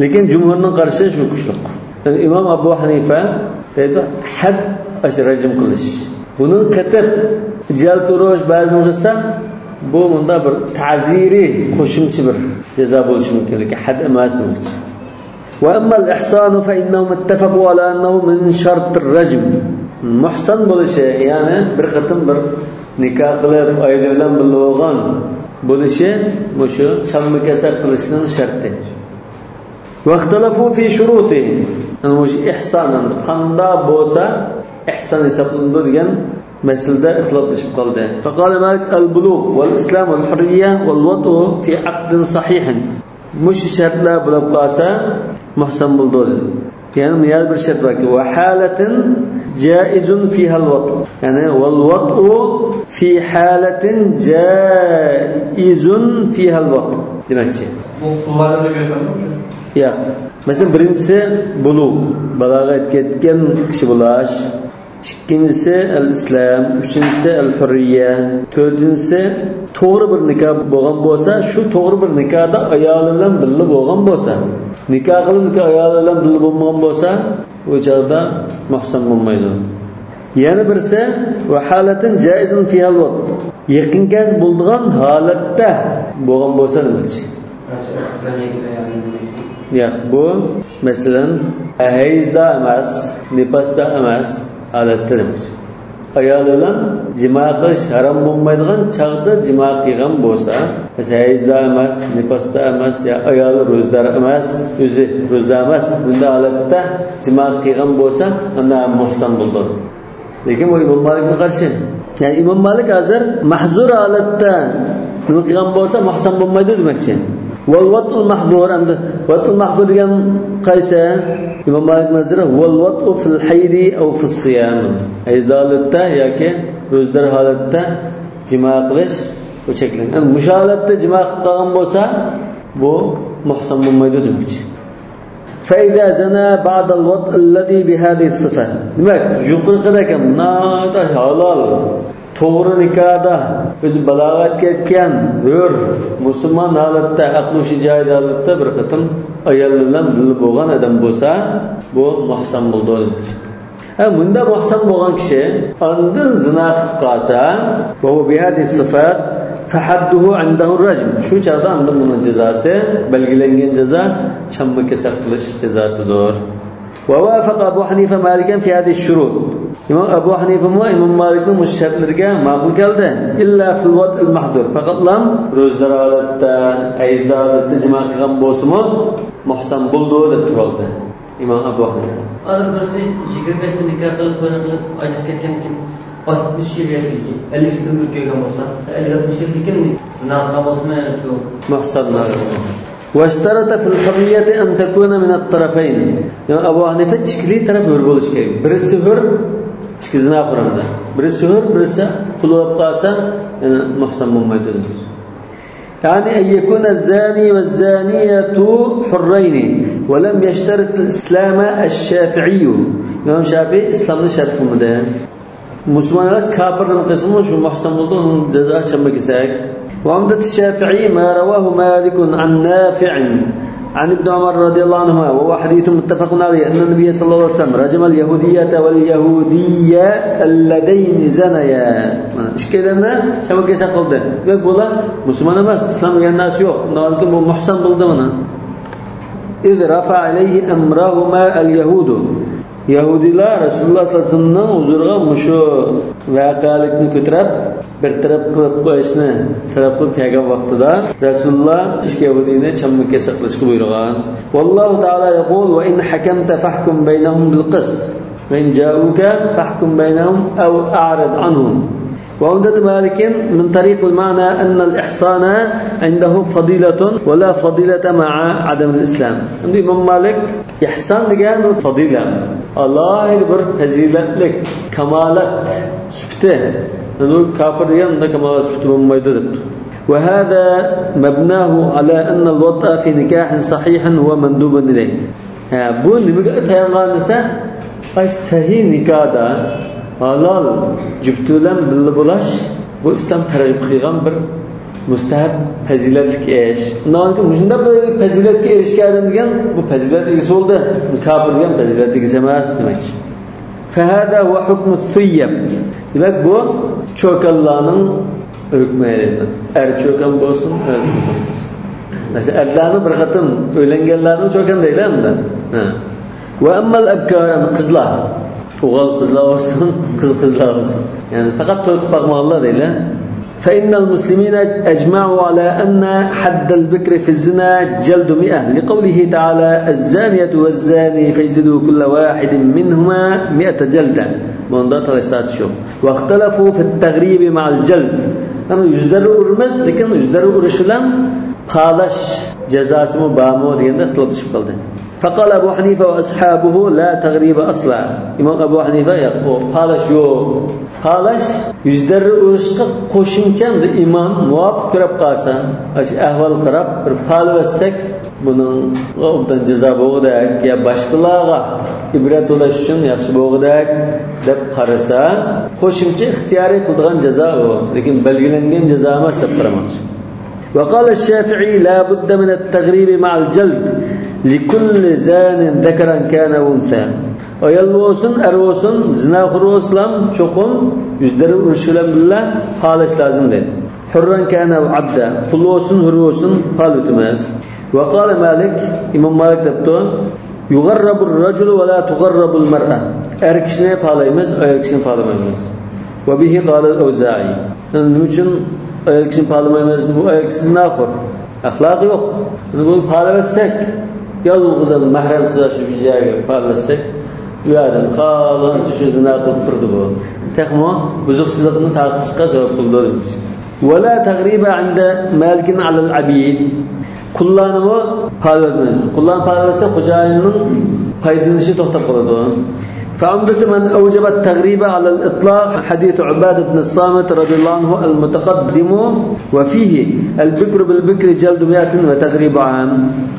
لېكىن جۇمھۇرنىڭ قارىشى شۇ قۇشلۇق. يەنى ئىمام ئەبۇ ھەنىفە دەيدۇ، ھەد ئاشۇ رەجم قىلىش. بۇنىڭ قېتىپ جەلد ئۇرۇش بەزىنى قىلسا، بۇ مۇندا بىر تەزىرىي، قوشۇمچە بىر جازا بولۇشى مۇمكىن، لېكىن ھەد ئەمەس دېمەكچى. وأما الإحصان فإنهم اتفقوا على أنه من شرط الرجم. مۇھسان بولۇشى، يەنى بىر قېتىم بىر نىكاھ قىلىپ، ئايالى بىلەن بىللە بولغان بولۇشى مۇشۇ چالما كېسەك قىلىشنىڭ شەرتى. واختلفوا في شروطه. يەنى مۇشۇ ئىھسان ئەمدى قانداق بولسا ئىھسان ھېسابلىنىدۇ دېگەن مەسىلىدە ئىختىلاپلىشىپ قالدى. فقال مالك: البلوغ والإسلام والحرية والوطء في عقد صحيح. مۇشۇ شەرتلەر بولۇپ قالسا مۇھسان بولىدۇ دېدى. يەنى يەنە بىر شەرت باركى، وحالة جائز فيها الوطء. يەنى والوطء في حالة جائز فيها الوطء دېمەكچى. بۇ قۇماردا كۆرسەممۇ؟ ياق. مەسىلەن، بىرىنچىسى بۇلۇغ، بالاغەتكە يەتكەن كىشى بولاش. ئىككىنچىسى ئەل-ئىسلام، ئۈچىنچىسى ئەل-ھۇررىيە، تۆتىنچىسى توغرا بىر نىكاھ بولغان بولسا، شۇ توغرا بىر نىكاھدا ئايالى بىلەن بىللە بولغان بولسا، نىكاھ قىلىپ نىكاھ ئايالى بىلەن بىللە بولمىغان بولسا، ئۇ چاغدا مۇھسان بولمايدۇ. يەنە بىرسى، وحالة جائز فيها الوطء، يېقىن كەلسە بولىدىغان ھالەتتە بولغان بولسا دېمەكچى. ياق، بۇ مەسىلەن، ھەيزدا ئەمەس، نىپاستا ئەمەس ھالەتتە دېمەكچى. ئايالى بىلەن جىما قىلىش ھارام بولمايدىغان چاغدا جىما قىلغان بولسا، مەسىلەن، ھەيزدا ئەمەس، نىپاستا ئەمەس، يا ئايالى روزىدار ئەمەس، ئۆزى روزىدار ئەمەس، بۇنداق ھالەتتە جىما قىلغان بولسا، ئاندىن مۇھسان بولىدۇ. لېكىن بۇ ئىمام مالىكنىڭ قارىشى. يەنى ئىمام مالىك ھازىر مەھزۇر ھالەتتە نېمە قىلغان بولسا مۇھسان بولمايدۇ دېمەكچى. ۋەل ۋەتئۇل مەھزۇر، ئەمدى ۋەتئۇل مەھزۇر دېگەن قايسى؟ ئىمام مالىك نەزىرى ۋەل ۋەتئۇ فىل ھەيدى ئەۋ فىس سىيام. ھەيز ھالەتتە ياكى روزىدار ھالەتتە جىما قىلىش بۇ چەكلەنگەن. ئەمدى مۇشۇ ھالەتتە جىما قىلىپ قالغان بولسا بۇ مۇھسان بولمايدۇ دېمەكچى. فإذا زنى بعد الوطء الذي بهذه الصفة. دېمەك، يۇقىرىقىدەك ناھايىتى ھالال، توغرا نىكاھدا، ئۆزى بالاغەتكە يەتكەن، ھۆر، مۇسۇلمان ھالەتتە، ئەقلى ھوشى جايىدا ھالەتتە بىر قېتىم ئايال بىلەن بىللە بولغان ئادەم بولسا، بۇ مۇھسان بولىدۇ. ھە، مۇنداق مۇھسان بولغان كىشى ئاندىن زىنا قىلىپ قالسا، وهو بهذه الصفات، فحده عنده الرجم. شۇ چاغدا ئاندىن بۇنىڭ جازاسى، بەلگىلەنگەن جازا چامما كېسەك قىلىش جازاسىدۇر. ووافق أبو حنيفة مالكا في هذه الشروط. ئىمام ئەبۇ ھەنىفىمۇ ئىمام مالىكنىڭ مۇشۇ شەرتلىرىگە ماقۇل كەلدى. إلا في الوطء المحظور. پەقەتلا روزىدار ھالەتتە، ھەيزدار ھالەتتە جىما قىلغان بولسىمۇ مۇھسان بولىدۇ دەپ تۇرۇۋالدى. ئىمام ئەبۇ ھەنىفە. ھازىر بىرسى يىگىرمە بەشتە نىكاھ قىلىپ، توينى قىلىپ، ئاجرىشىپ كەتكەندىن كېيىن ئاتمىش يىل ياكى ئەللىك يىل ئۆمۈر كۆرگەن بولسا، ئەللىك ئاتمىش يىلدىن كېيىن زىنا قىلغان بولسىمۇ، يەنە شۇ مۇھسان. واشترط في الحرية أن تكون من الطرفين. يەنى ئەبۇ ھەنىفە ئىككىلى تەرەپ ھۆر بولۇشى كېرەك. بىرسى ھۆر، ئىككى زىناخور ئەمدى. بىرسى ھۆر، بىرسى قۇل بولۇپ قالسا، يەنى مۇھسان بولمايدۇ. يعني أن يكون الزاني والزانية حرين، ولم يشترط الإسلام الشافعي. ئىمام شافىئى ئىسلامنى شەرت قىلمىدى. مۇسۇلمان ئەمەس، كاپىرنى قىلسىمۇ شۇ مۇھسان بولدى، ئۇنىڭ جازاسى چامما كېسەك. وعمدة الشافعي ما رواه مالك عن نافع عن ابن عمر رضي الله عنهما، وهو حديث متفق عليه، أن النبي صلى الله عليه وسلم رجم اليهودية واليهودي اللذين زنيا. مانا، ئىككىيلەننى چامما كېسەك قىلدى. دېمەك، بۇلار مۇسۇلمان ئەمەس، ئىسلام دېگەن نەرسە يوق. ئۇنداق بولسا بۇ مۇھسان بولدى مانا. إذ رفع عليه أمرهما اليهود. يەھۇدىيلار رەسۇلۇللاھ سەللەللاھۇ ئەلەيھى ۋەسەللەمنىڭ ھۇزۇرىغا مۇشۇ ۋەقەلىكنى كۆتۈرۈپ، بىر تەرەپ قىلىپ قويۇشنى تەلەپ قىلىپ كەلگەن ۋاقتىدا، رەسۇلۇللاھ ئىككى يەھۇدىينى چامما كېسەك قىلىشقا بۇيرۇغان. والله تعالى يقول: وإن حكمت فاحكم بينهم بالقسط، وإن جاءوك فاحكم بينهم أو أعرض عنهم. وعمدة مالك من طريق المعنى أن الإحصان عنده فضيلة ولا فضيلة مع عدم الإسلام. ئەمدى ئىمام مالىك ئىھسان دېگەن بۇ پەزىلەت، ئالاھىدە بىر پەزىلەتلىك، كامالەت سۈپىتى. ئەمدى بۇ كاپىر دېگەن بۇنداق كامالەت سۈپىتى بولمايدۇ دەپتۇ. وهذا مبناه على أن الوطأ في نكاح صحيح هو مندوب إليه. ھە، بۇ نېمىگە تايانغان دېسە، ئاي، سەھىھ نىكاھدا ھالال جۈپتى بىلەن بىللە بولاش، بۇ ئىسلام تەرغىب قىلغان بىر مۇستەھەب پەزىلەتلىك ئىش. ئۇنداق مۇشۇنداق بىر پەزىلەتكە ئېرىشكەن ئادەم دېگەن بۇ پەزىلەت ئىگىسى بولدى. كاپىر دېگەن پەزىلەت ئىگىسى ئەمەس دېمەكچى. فهذا هو حكم الثيب. دېمەك، بۇ چوكانلارنىڭ ھۆكمى. ئەر چوكان بولسۇن، ئايال چوكان بولسۇن. مەسىلەن، ئەرلەرنى بىر قېتىم ئۆيلەنگەنلەرنى چوكان دەيلى ئەمدى. ھە. وأما الأبكار، قىزلار. ئوغۇل قىزلار بولسۇن، قىز قىزلار بولسۇن. يەنى پەقەت توي قىلىپ باقمىغانلار دەيلى. فإن المسلمين أجمعوا على أن حد البكر في الزنا جلد مئة، لقوله تعالى: الزانية والزاني فاجلدوا كل واحد منهما مئة جلدة. بۇندا تالاش تارتىش يوق. واختلفوا في التغريب مع الجلد. يەنى يۈزلەرنى ئۇرىمىز، لېكىن يۈزلەرنى ئۇرۇش بىلەن پالاش جازاسىمۇ بارمۇ دېگەندە ئىختىلاپلىشىپ قالدى. فقال أبو حنيفة وأصحابه: لا تغريب أصلا. ئىمام ئەبۇ ھەنىفە: ياق، ئۇ پالاش يوق. پالاش يۈزلەرنى ئۇرۇشقا قوشۇمچە ئىمام مۇۋاپىق كۆرۈپ قالسا، ئاشۇ ئەھۋال قاراپ بىر پالىۋەتسەك، بۇنىڭغا ئوبدان جازا بولغۇدەك يا باشقىلارغا ئىبرەت بولۇش ئۈچۈن ياخشى بولغۇدەك دەپ قارىسا، قوشۇمچە ئىختىيارىي قىلىدىغان جازا ئۇ، لېكىن بەلگىلەنگەن جازا ئەمەس دەپ قارىماقچى. وقال الشافعي: لا بد من التغريب مع الجلد لكل زان ذكرا كان أو أنثى. ئايال بولسۇن، ئەر بولسۇن، زىناخور بولسىلا چوقۇم يۈزلىرى ئۇرۇش بىلەن بىللە پالاش لازىم دەيدۇ. حرا كان أو عبدا، قۇل بولسۇن، ھۆر بولسۇن، پالىۋېتىمىز. وقال مالك، ئىمام مالىك دەپتۇ: يغرب الرجل ولا تغرب المرأة. ئەر كىشىنى پالايمىز، ئايال كىشىنى پالىمايمىز. وبه قال الأوزاعي. يەنى نېمە ئۈچۈن ئايال كىشىنى پالىمايمىز؟ بۇ ئايال كىشى زىناخور. ئەخلاقى يوق. يەنى بۇنى پالىۋەتسەك، يالغۇز مەھرەمسىز شۇ بىر يەرگە پالىۋەتسەك، ئۇ ئادەم خالىغانچە شۇ زىنا قىلىپ تۇرىدۇ بۇ. تېخىمۇ بۇزۇقچىلىقنى تارقىتىشقا سەۋەب قىلىدۇ. ولا تغريب عند مالك على العبيد. قۇللارنىمۇ پالىۋەتمەيدۇ. قۇللارنى پالىۋەتسە، خوجايىننىڭ پايدىلىنىشى توختاپ قالىدۇ. فعمدة من أوجب التغريب على الإطلاق حديث عبادة بن الصامت رضي الله عنه المتقدم، وفيه: البكر بالبكر جلد مائة وتغريب عام.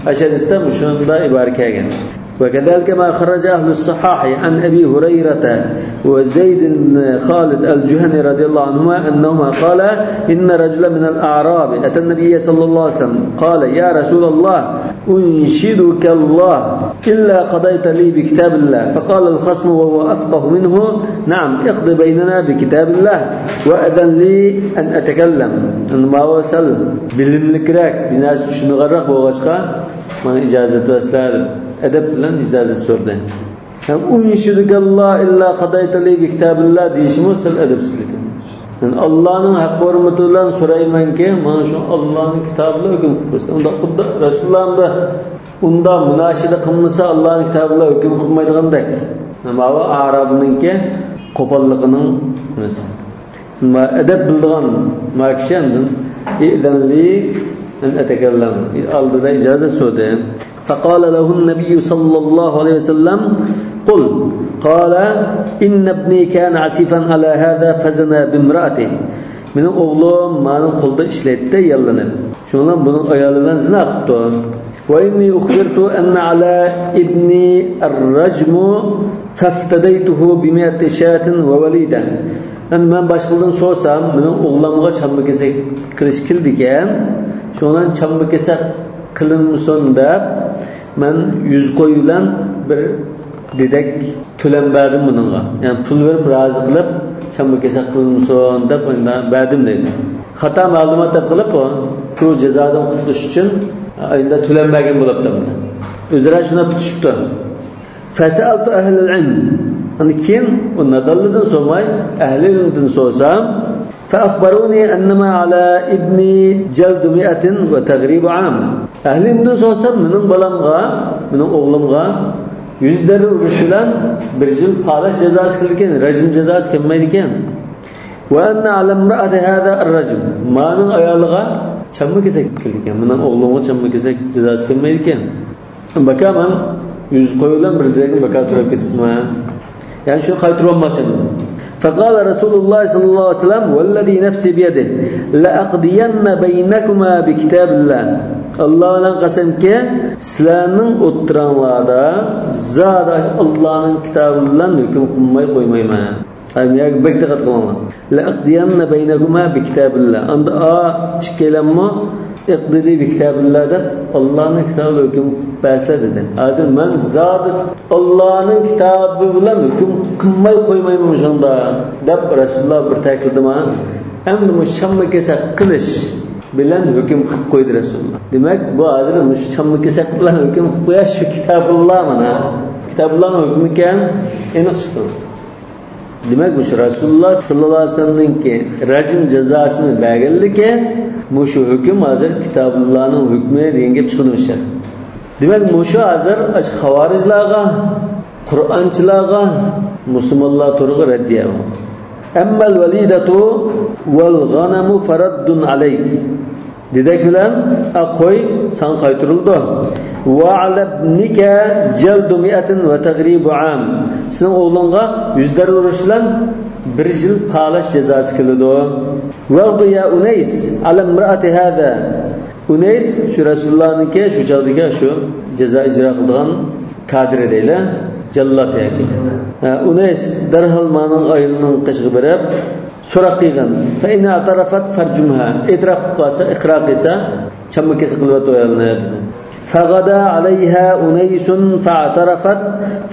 ئاشۇ ھەدىستە مۇشۇنداق ئىبارە كەلگەن. وكذلك ما خرج أهل الصحاح عن أبي هريرة وزيد بن خالد الجهني رضي الله عنهما أنهما قالا: إن رجلا من الأعراب أتى النبي صلى الله عليه وسلم قال: يا رسول الله، أنشدك الله، إلا قضيت لي بكتاب الله. فقال الخصم وهو أفقه منه: نعم، اقض بيننا بكتاب الله، وأذن لي أن أتكلم. ئەمدى ماۋۇ سەل بىلىملىكرەك، بىر نەرسە چۈشىنىدىغانراق بولغاچقا، ماڭا ئىجازەت بەرسىلە دەپ، ئەدەپ بىلەن ئىجازەت سورىدى. ھەم ئۇنشىدۇكەللا ئىللا قادايتەلى بىكىتابىللا دېيىشىمۇ سەل ئەدەپسىزلىك. يەنى ئاللانىڭ ھەق ھۆرمىتى بىلەن سورايمەنكى، مانا شۇ ئاللانىڭ كىتابى بىلەن ھۆكۈم قىلىپ قويسا. ئۇنداق خۇددى رەسۇلۇللا ئۇنداق مۇناشىدە قىلمىسا، ئاللانىڭ كىتابى بىلەن ھۆكۈم قىلمايدىغاندەك. ماۋۇ ئارابنىڭكى قوپاللىقىنىڭ نېمىسى. ما ئەدەپ بىلىدىغان ما كىشى ئاندىن ئىئزەنلى ئەن ئەتەكەللەم، ئالدىدا ئىجازەت سورىدى. فقال له النبي صلى الله عليه وسلم: قل. قال: إن ابني كان عسيفا على هذا فزنى بامرأته. مېنىڭ ئوغلۇم مانىڭ قولىدا ئىشلەيتتى ياللىنىپ. شۇنىڭ بىلەن بۇنىڭ ئايالى بىلەن زىنا قىپتۇ. وإني أخبرت أن على ابني الرجم فافتديته بمائة شاة ووليدة. يەنى مەن باشقىلاردىن سورىسام، مېنىڭ ئوغلۇمغا چامما كېسەك قىلىش كېلىدىكەن، شۇنىڭ بىلەن چامما كېسەك قىلىنمىسۇن دەپ، مەن يۈز قوي بىلەن بىر دېدەك تۆلەم بەردىم بۇنىڭغا. يەنى پۇل بېرىپ رازى قىلىپ، چامما كېسەك قىلىنمىسۇن دەپ ئۇنداق بەردىم دەيدۇ. خاتا مەلۇمات دەپ قىلىپ ئۇ، شۇ جازادىن قۇتۇلۇش ئۈچۈن ئەمدى تۆلەم بەرگەن بولۇپتۇ. ئۆزئارا شۇنداق پۈتۈشۈپتۇ. فسألت أهل العلم. ئاندىن كېيىن ئۇ نادانلاردىن سورىماي، ئەھلى ئىلىمدىن سورىسام، فأخبروني أنما على ابني جلد مائة وتغريب عام. ئەھلى ئىلىمدىن سورىسام، مېنىڭ بالامغا، مېنىڭ ئوغلۇمغا يۈز دەررە ئۇرۇش بىلەن بىر يىل پالاش جازاسى كېلىدىكەن، رەجم جازاسى كەلمەيدىكەن. وأن على امرأة هذا الرجم. مانىڭ ئايالىغا چامما كېسەك كېلىدىكەن، مېنىڭ ئوغلۇمغا چامما كېسەك جازاسى كەلمەيدىكەن. بەكا مەن يۈز قوي بىلەن بىر دېدەكنى بەكا تۆلەپ كېتىپتىمەن. يەنى شۇنى قايتۇرۇۋالماقچى. فقال رسول الله صلى الله عليه وسلم: والذي نفسي بيده لأقضين بينكما بكتاب الله. ئاللا بىلەن قەسەمكى، سىلەرنىڭ ئوتتۇراڭلاردا زادى ئاللانىڭ كىتابى بىلەن ھۆكۈم قىلماي قويمايمەن. ھەم يەرگە بەك دىققەت قىلىڭلار. لأقضين بينكما بكتاب الله. ئاندا ئا ئىككىيلەنمۇ اقضي بكتاب الله دەپ ئاللانىڭ كىتابى بىلەن ھۆكۈم قىلىپ بەرسىلە دېدى. ھازىر مەن زادى ئاللانىڭ كىتابى بىلەن ھۆكۈم قىلماي قويمايمەن شۇندا دەپ رەسۇلۇللا بىر تەكىتلىدىما؟ ئەمدى مۇشۇ چامما كېسەك قىلىش بىلەن ھۆكۈم قىلىپ قويدى رەسۇلۇللا. دېمەك، بۇ ھازىر مۇشۇ چامما كېسەك بىلەن ھۆكۈم قىلىپ قويۇش شۇ كىتابۇللا مانا. كىتابۇللانىڭ ھۆكمىكەن، ئېنىق چىقتى. دېمەك، مۇشۇ رەسۇلۇللا ساللاللاھۇ ئەلەيھى ۋەسەللەمنىڭكى رەجم جازاسىنى بەرگەنلىكى، مۇشۇ ھۆكۈم ھازىر كىتابۇللانىڭ ھۆكمى دېگەن گەپ چىقىدۇ مۇشۇ. دېمەك، مۇشۇ ھازىر ئاشۇ خاۋارىجلارغا، قۇرئانچىلارغا، مۇسۇلمانلار تورىغا رەددىيە. أما الوليدة والغنم فرد عليك. دېدەك بىلەن، ئا، قوي ساڭا قايتۇرۇلىدۇ. وعلى ابنك جلد مائة وتغريب عام. سېنىڭ ئوغلۇڭغا يۈز دەررە ئۇرۇش بىلەن بىر يىل پالاش جازاسى كېلىدۇ. واغد يا أنيس على امرأة هذا. ئۇنەيس شۇ رەسۇلۇللانىڭكى شۇ چاغدىكى شۇ جازا ئىجرا قىلىدىغان كادىرى دەيلى، جاللات ياكى. ھە، ئۇنەيس دەرھال مانىڭ ئايالىنىڭ قېشىغا بېرىپ، سوراق قىلغىن. فإن اعترفت فارجمها. ئېتىراپ قىلىپ قالسا، ئىقرار قىلسا، چامما كېسەك قىلىۋەت ئايالنى دېدى. فغدا عليها أنيس فاعترفت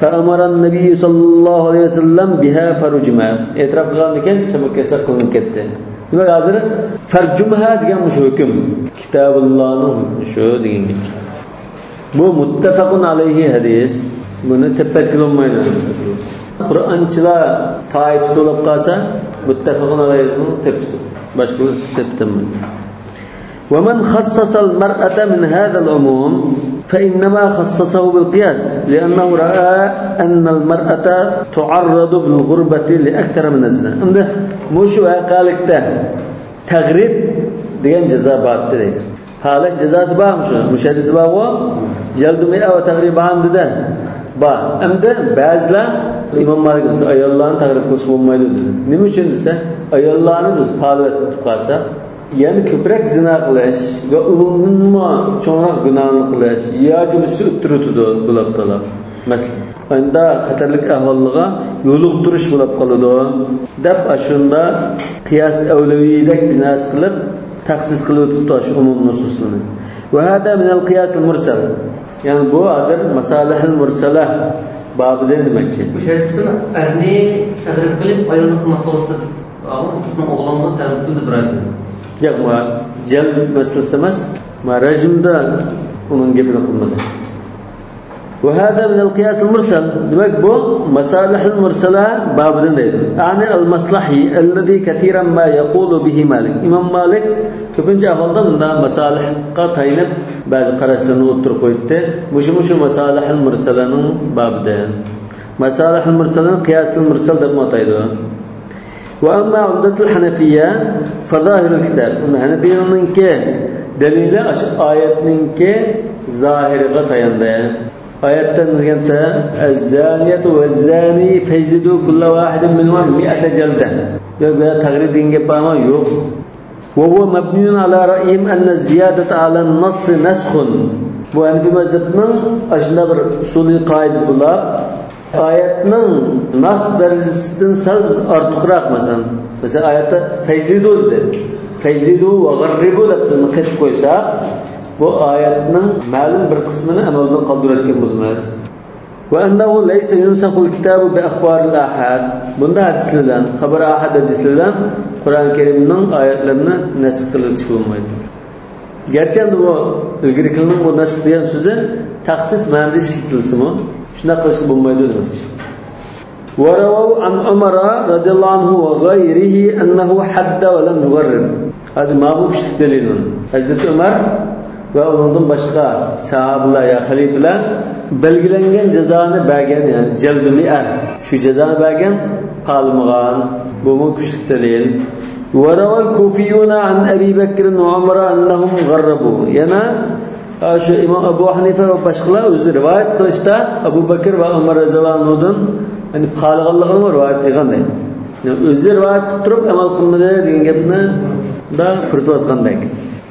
فأمر النبي صلى الله عليه وسلم بها فرجمت. ئېتىراپ قىلغاندىكىن چامما كېسەك قىلىنىپ كەتتى. دېمەك، ھازىر فارجمها دېگەن مۇشۇ ھۆكۈم. كىتابۇللانىڭ ھۆكمى شۇ دېگەن گەپ. بۇ مۇتتەپەقۇن ئەلەيھى ھەدىس. بۇنى تېپىپ كېلەلمەيدۇ. قۇرئانچىلار تائىپىسى بولۇپ قالسا، مۇتتەپەقۇن ئەلەيھىنىڭ تېپىسى. باشقىلار تېپىپ. ومن خصص المرأة من هذا العموم فإنما خصصه بالقياس، لأنه رأى أن المرأة تعرض بالغربة لأكثر من الزنا. ئەمدى مۇشۇ ۋەقەلىكتە تەغرىب دېگەن جازا بار دەيدۇ. پالاش جازاسى بارمۇ شۇ؟ مۇشۇ ھەدىستە بارغۇ. جەلدۇ مىئە ۋە تەغرىب ئام دېدى. بار. ئەمدى بەزىلەر ئىمام مالىك دېسە، ئاياللارنى تەغرىب قىلسا بولمايدۇ دېدى. نېمە ئۈچۈن دېسە، ئاياللارنى بىز پالىۋەتتۇق قالسا، يەنە كۆپرەك زىنا قىلىش ۋە ئۇنىڭدىنمۇ چوڭراق گۇناھنى قىلىش ياكى بىرسى ئۆلتۈرۈۋېتىدۇ بۇلاپ تالاپ. مەسىلەن، ئانداق خەتەرلىك ئەھۋاللارغا يولۇقتۇرۇش بولاپ قالىدۇ، دەپ ئاشۇنداق قىياس ئەۋلەۋىدەك بىناسى قىلىپ تەخسىس قىلىۋېتىپتۇ ئاشۇ ئومۇم نۇسۇسنى. وهذا من القياس المرسل. يەنى بۇ ھازىر ماسالىھىل مۇرسەلە بابىدىن دېمەكچى. مۇشۇ ھەدىستىن ئەرنى تەغرىب قىلىپ ئايالنى قىلماس بولسا، ئاغۇ سىزنىڭ ئوغلىڭىزغا تەغرىب قىلدى بىر ئايدا. ياق، ما جەلد مەسىلىسى ئەمەس. ما رەجمدا ئۇنىڭ گېپىنى قىلمىدى. وهذا من القياس المرسل. دېمەك، بۇ ماسالىھىل مۇرسەلە بابىدىن دەيدۇ. يعني المصلحي الذي كثيرا ما يقول به مالك. ئىمام مالىك كۆپىنچە ئەھۋالدا مۇنداق ماسالىھقا تايىنىپ بەزى قاراشلىرىنى ئوتتۇرىغا قويۇپتۇ. مۇشۇ، مۇشۇ ماسالىھىل مۇرسەلەنىڭ بابىدىن. ماسالىھىل مۇرسەلىنى قىياسىل مۇرسەل دەپمۇ ئاتايدۇ. وأما عمدة الحنفية فظاهر الكتاب. ئەمدى ھەنەپىيلەرنىڭكى دەلىلى ئاشۇ ئايەتنىڭكى زاھىرىغا تاياندى. ئايەتتە دېگەندە، الزانية والزاني فاجلدوا كل واحد منهما مائة جلدة. ياق، بۇ يەردە تەغرىب دېگەن گەپ بارمۇ؟ يوق. وهو مبني على رأيهم أن الزيادة على النص نسخ. بۇ ھەنىپىي مەزھەپنىڭ ئاشۇنداق بىر ئۇسۇلىي قائىدىسى بولا. ئايەتنىڭ ناس دەرىجىسىدىن سەل بىز ئارتۇقراق، مەسىلەن، مەسىلەن، ئايەتتە فەجلىدۇ دېدى. فەجلىدۇ ۋە غەررىبۇ لەپزىنى قېتىپ قويساق، بۇ ئايەتنىڭ مەلۇم بىر قىسمىنى ئەمەلدىن قالدۇرۇۋەتكەن بولىمىز. وأنه ليس ينسخ الكتاب بأخبار الآحاد. بۇنداق ھەدىسلەر بىلەن، خەبەر ئاھاد ھەدىسلەر بىلەن قۇرئان كەرىمنىڭ ئايەتلىرىنى نەسخ قىلىۋېتىشكە بولمايدۇ. گەرچە ئەمدى بۇ ئىلگىرىكىلەرنىڭ بۇ نەسخ دېگەن سۆزى تەخسىس مەنىدە ئىشلىتىلسىمۇ، شۇنداق قىلىشقا بولمايدۇ دېمەكچى. ورووا عن عمر رضي الله عنه وغيره أنه حد ولم يغرب. ھازىر مانا بۇ كۈچلۈك دەلىل. ھەزرىتى ئۆمەر ۋە ئۇنىڭدىن باشقا ساھابىلەر يا خەلىپىلەر بەلگىلەنگەن جازانى بەرگەن، يەنى جەلدۇ مىئە، شۇ جازانى بەرگەن، پالىمىغان. بۇمۇ كۈچلۈك دەلىل. وروى الكوفيون عن أبي بكر وعمر أنهم غربوا. يەنە، ھە، شۇ ئىمام ئەبۇ ھەنىفە ۋە باشقىلار ئۆزى رىۋايەت قىلىشتا ئەبۇ بەكىر ۋە ئۆمەر رەزىياللاھۇ ئەنھۇدىن، يەنى، پالىغانلىقىنىمۇ رىۋايەت قىلغان دەيدۇ. يەنى ئۆزى رىۋايەت قىلىپ تۇرۇپ ئەمەل قىلمىدى دېگەن گەپنى دا پۈرتۈۋاتقاندەك.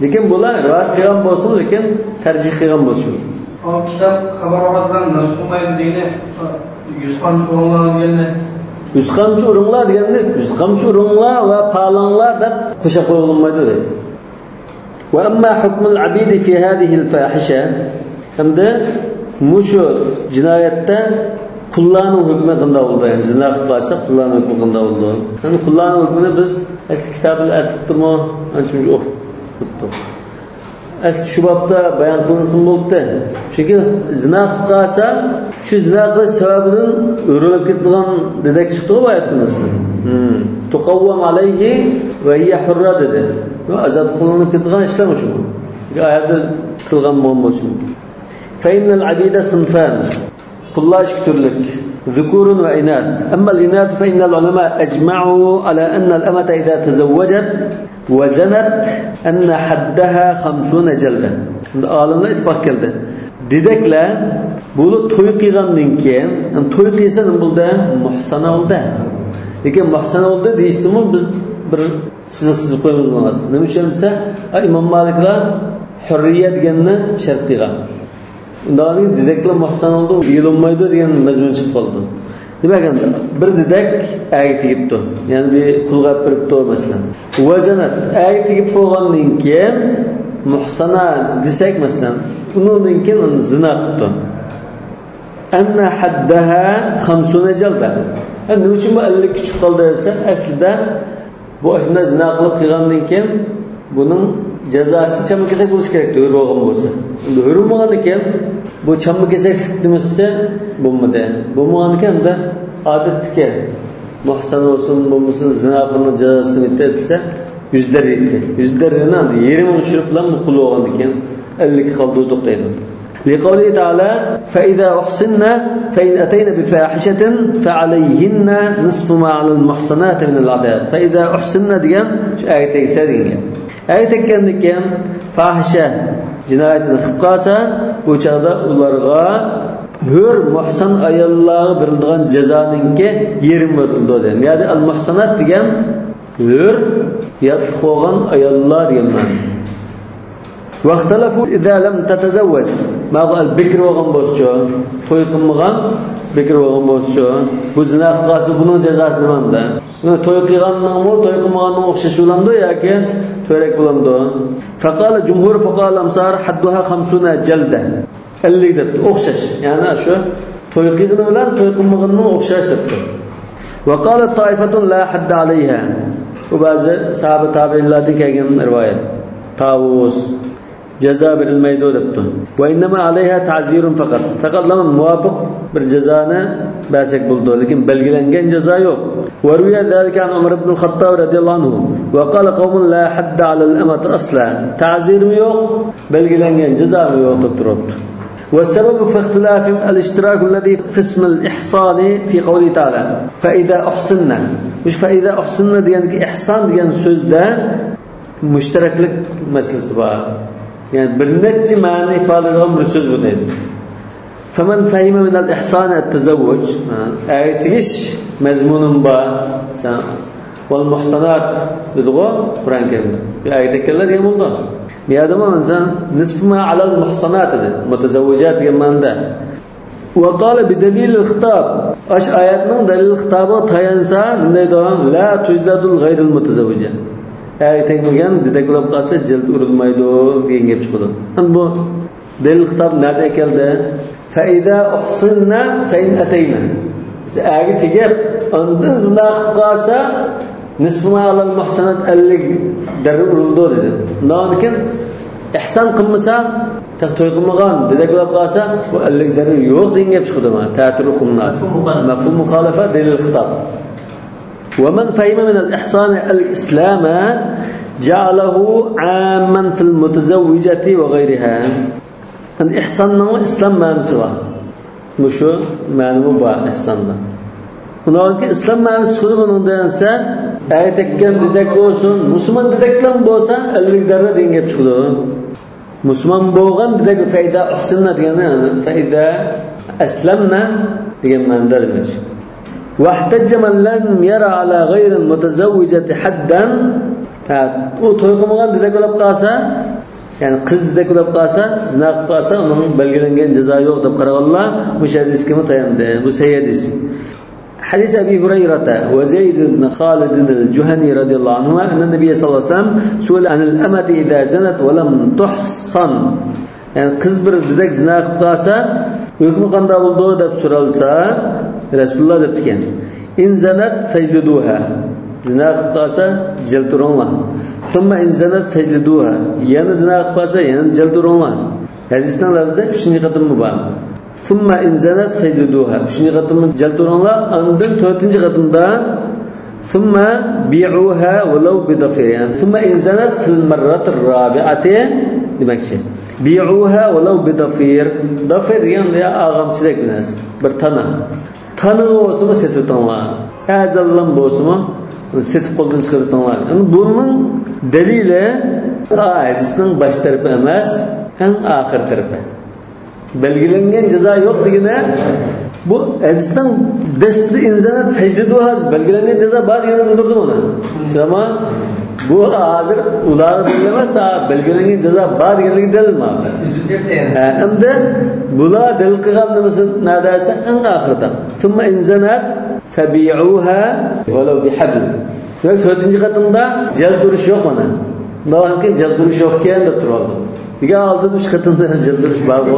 لېكىن بۇلار رىۋايەت قىلغان بولسىمۇ، لېكىن تەرجىھ قىلغان بولسىمۇ. ئۇ كىتاب خەۋەر ئاخبار بىلەن نەسخ قىلمايدۇ دېگىنى، يۈز قامچا ئۇرۇڭلار دېگەننى. يۈز قامچا ئۇرۇڭلار دېگەننى، يۈز قامچا ئۇرۇڭلار ۋە پالاڭلار دەپ قوشاپ قويغىلى بولمايدۇ دەيدۇ. وأما حكم العبيد في هذه الفاحشة. ئەمدى مۇشۇ جىنايەتتە قۇللارنىڭ ھۆكمى قانداق بولىدۇ؟ يەنى زىنا قىلىپ قالسا، قۇللارنىڭ ھۆكمى قانداق بولىدۇ؟ يەنى قۇللارنىڭ ھۆكمىنى بىز ئەسلى كىتابۇل ئەتىقتىمۇ ئانچە-مۇنچە ئوقۇپ ئۆتتۇق. ئەسلى شۇ بابتا بايان قىلىنسىمۇ بولۇپتۇ. چۈنكى زىنا قىلىپ قالسا، شۇ زىنا قىلىش سەۋەبىدىن ھۆرلىنىپ كېتىدىغان دېدەك چىقتىغۇ ئايەتتىن مەسىلەن. تۇقەۋۋەم ئەلەيھى ۋە ھىيە ھۇررا دېدى. ئازاد قىلىنىپ كېتىدىغان ئىشلار مۇشۇ. ئايەتتە قىلغان بولغان بولۇشى مۇمكىن. فإن العبيد صنفان. قۇللار ئىككى تۈرلۈك. ذكور وإناث. أما الإناث فإن العلماء أجمعوا على أن الأمة إذا تزوجت وزنت أن حدها خمسون جلدة. ئالىملار ئىتتىپاق كەلدى. دېدەكلەر بۇلار توي قىلغاندىن كېيىن، يەنى توي قىلسا نېمە بولدى؟ مۇھسانا بولدى. لېكىن مۇھسانا بولدى دېيىشتىمۇ بىز بىر سىزىق سىزىپ قويىمىز بۇنىڭغا. نېمە ئۈچۈن دېسە، ئا، ئىمام مالىكلار ھۇررىيە دېگەننى شەرت قىلغان. ئۇنداق دېدەكلا مۇھسان بولدى، يۇيۇلمايدۇ دېگەن مەزمۇن چىقىپ قالىدۇ. دېمەك، ئەمدى بىر دېدەك ئەرگە تېگىپتۇ. يەنى بىر قۇلغا ئېلىپ بېرىپتۇ، مەسىلەن. ۋەزەنەت، ئەرگە تېگىپ بولغاندىن كېيىن مۇھسانا دېسەك، مەسىلەن، ئۇنىڭدىن كېيىن ئۇنى زىنا قىپتۇ. أن حدها خمسون جلدة. ھە، نېمە ئۈچۈن بۇ ئەللىككە چۈشۈپ قالدى دېسە، ئەسلىدە بۇ ئاشۇنداق زىنا قىلىپ قىلغاندىن كېيىن بۇنىڭ جازاسى چامما كېسەك بولۇشى كېرەك، ھۆر بولغان بولسا. ئەمدى ھۆر بولمىغاندىن كېيىن بۇ چامما كېسەكلىك نېمىسى بولمىدى. بولمىغاندىن كېيىن ئەمدى ئادەتتىكى مۇھسان بولسۇن، بولمىسۇن، زىنا قىلغاننىڭ جازاسى نېمە دېسە، يۈز دەررىيە. يۈز دەررىيىنى ئەمدى يېرىمىغا چۈشۈرۈپ بىلەن بۇ قۇل بولغاندىن كېيىن ئەللىككە قالدۇردۇق دەيدۇ. لقوله تعالى: فإذا أحصن فإن أتين بفاحشة فعليهن نصف ما على المحصنات من العذاب. فإذا أحصن دېگەن شۇ ئەرگە تەگسە دېگەن گەپ. ئەرگە تەگكەندىن كېيىن فاھىشە جىنايىتىنى قىلىپ قالسا، بۇ چاغدا ئۇلارغا ھۆر مۇھسان ئاياللارغا بېرىلىدىغان جازانىڭكى يېرىمى بېرىلىدۇ دېگەن. يەنى ئەل مۇھسانات دېگەن ھۆر، ياتلىق بولغان ئاياللار دېگەن مەنە. واختلفوا إذا لم تتزوج. ماقۇل، بىكىر بولغان بولسىچۇ، توي قىلمىغان، بىكىر بولغان بولسىچۇ، بۇ زىنا قىلغانسا بۇنىڭ جازاسى نېمە ئەمدى؟ توي قىلغاننىڭمۇ، توي قىلمىغاننىڭ ئوخشاش بولامدۇ ياكى تۆۋرەك بولامدۇ؟ فقال جمهور فقهاء الأمصار حدها خمسون جلدة. ئەللىك دەپتۇ، ئوخشاش. يەنى شۇ توي قىلغىنى بىلەن توي قىلمىغىنىنىڭ ئوخشاش دەپتۇ. وقالت طائفة لا حد عليها. بۇ بەزى ساھابە تابىئىنلاردىن كەلگەن رىۋايەت. تاۋۇس جازا بېرىلمەيدۇ دەپتۇ. وإنما عليها تعزير فقط. پەقەتلا مۇۋاپىق بىر جازانى بەرسەك بولىدۇ، لېكىن بەلگىلەنگەن جازا يوق. وروي ذلك عن عمر بن الخطاب رضي الله عنه وقال قوم لا حد على الأمة أصلا. تەزىرمۇ يوق، بەلگىلەنگەن جازامۇ يوق دەپ تۇرۇپتۇ. والسبب في اختلافهم الاشتراك الذي في اسم الإحصان في قوله تعالى: فإذا أحصن. مۇشۇ فإذا أحصن دېگەندىكى ئىھسان دېگەن سۆزدە مۇشتەرەكلىك مەسىلىسى بار. يەنى بىر نەچچە مەنىنى ئىپادىلەيدىغان بىر سۆز بۇ دەيدۇ. فمن فهم من الإحصان التزوج، ھە، ئەرگە تېگىش مەزمۇنىمۇ بار. مەسىلەن، والمحصنات دېدىغۇ قۇرئان كەرىمدە. بۇ ئەرگە تەگكەنلەر دېگەن بولىدۇ. بۇ يەردىمۇ مەسىلەن، نىسفۇ ما ئەلەل مۇھسانات دېدى. مۇتەزەۋۋىجات دېگەن مەنىدە. ۋە قالە بىدەلىلىل خىتاب. ئاش ئايەتنىڭ دەلىل خىتابىغا تايانسا، نېمە دەيدۇ؟ لا تۇجلەدۇل غەيرىل مۇتەزەۋۋىجە. ئەرگە تەگمىگەن دېدەك بولۇپ قالسا، جىلدى ئۇرۇلمايدۇ دېگەن گەپ چىقىدۇ. ئەمدى بۇ دەلىل خىتاب نەدە كەلدى؟ فەئىزا ئۇھسىننا فەئىن ئەتەينا. ئەرگە تېگىپ، ئاندىن زىنا قىلىپ قالسا، نىسفۇ ما ئەلەل مۇھسانات، ئەللىك دەررە ئۇرۇلىدۇ دېدى. ئۇنداق ئىكەن، ئىھسان قىلمىسا، تېخى توي قىلمىغان دېدەك بولۇپ قالسا، بۇ ئەللىك دەررە يوق دېگەن گەپ چىقىدۇ. تەتۈرۇ قۇمناس. مەفھۇم مۇخالىپە. مەفھۇم مۇخالىپە دەلىل خىتاب. ومن فهم من الإحصان الإسلام جعله عاما في المتزوجة وغيرها. ئەمدى ئىھساننىڭ ئىسلام مەنىسى بار. مۇشۇ مەنىمۇ بار ئىھساندا. ئۇنىڭدىن كېيىن ئىسلام مەنىسى چىقىدۇ بۇنىڭدىن دېسە، ئەرگە تەگكەن دېدەك بولسۇن، مۇسۇلمان دېدەكلەرمۇ بولسا، ئەللىك دەررە دېگەن گەپ چىقىدۇ. مۇسۇلمان بولغان دېدەك، فەئىزا ئۇھسىننا دېگەننى، فەئىزا ئەسلەمنا دېگەن مەنىدە دېمەكچى. واحتج من لم ير على غير المتزوجة حدا. ھە، ئۇ توي قىلمىغان دېدەك بولۇپ قالسا، يەنى قىز دېدەك بولۇپ قالسا، زىنا قىلىپ قالسا، ئۇنىڭ بەلگىلەنگەن جازا يوق دەپ قارىغانلار مۇشۇ ھەدىسكىمۇ تاياندى. بۇ سەھىھ ھەدىس. حديث أبي هريرة وزيد بن خالد الجهني رضي الله عنهما أن النبي صلى الله عليه وسلم سئل عن الأمة إذا زنت ولم تحصن. يەنى قىز بىر دېدەك زىنا قىلىپ قالسا، ھۆكمى قانداق بولىدۇ دەپ سورالسا، رەسۇلۇللا دەپتىكەن، إن زنت فاجلدوها. زىنا قىلىپ قالسا، جەلدە ئۇرۇڭلار. ثم إن زنت فاجلدوها. يەنە زىنا قىلىپ قالسا، يەنە جەلدە ئۇرۇڭلار. ھەدىسنىڭ لەۋزىدە ئۈچىنچى قېتىممۇ بار. ثم إن زنت فاجلدوها. ئۈچىنچى قېتىمدا جەلدە ئۇرۇڭلار، ئاندىن تۆتىنچى قېتىمدا ثم بيعوها ولو بضفير. يەنى ثم إن زنت في المرة الرابعة دېمەكچى. بيعوها ولو بضفير. ضفير دېگەن يا ئاغامچىدەك بىر نەرسە. بىر تانا. تانىغا بولسىمۇ سېتىۋېتىڭلار. ئەزەلدىن بولسىمۇ سېتىپ قولدىن چىقىرىۋېتىڭلار. يەنى بۇنىڭ دەلىلى ھەدىسنىڭ باش تەرىپى ئەمەس، ئەڭ ئاخىر تەرىپى. بەلگىلەنگەن جازا يوق دېگىنى، بۇ ھەدىسنىڭ دەسلىپىدە إن زنت فاجلدوها، بەلگىلەنگەن جازا بار دېگەننى بىلدۈردى مانا. شۇنداقمۇ؟ بۇ ھازىر ئۇلارغا دەلىل ئەمەس، ھا، بەلگىلەنگەن جازا بار دېگەنلىكى دەلىل مانا. ھە، ئەمدى بۇلار دەلىل قىلغان نېمىسى نەدە دېسە، ئەڭ ئاخىرىدا. ثم إن زنت فبيعوها ولو بحبل. دېمەك، تۆتىنچى قېتىمدا جەلدە ئۇرۇش يوق مانا. ئۇنداق كېيىن جەلدە ئۇرۇش يوق ئىكەن دەپ تۇرۇۋالدىم. دېگەن ئالدىن ئۈچ قېتىمدا جەلدە ئۇرۇش بارغۇ.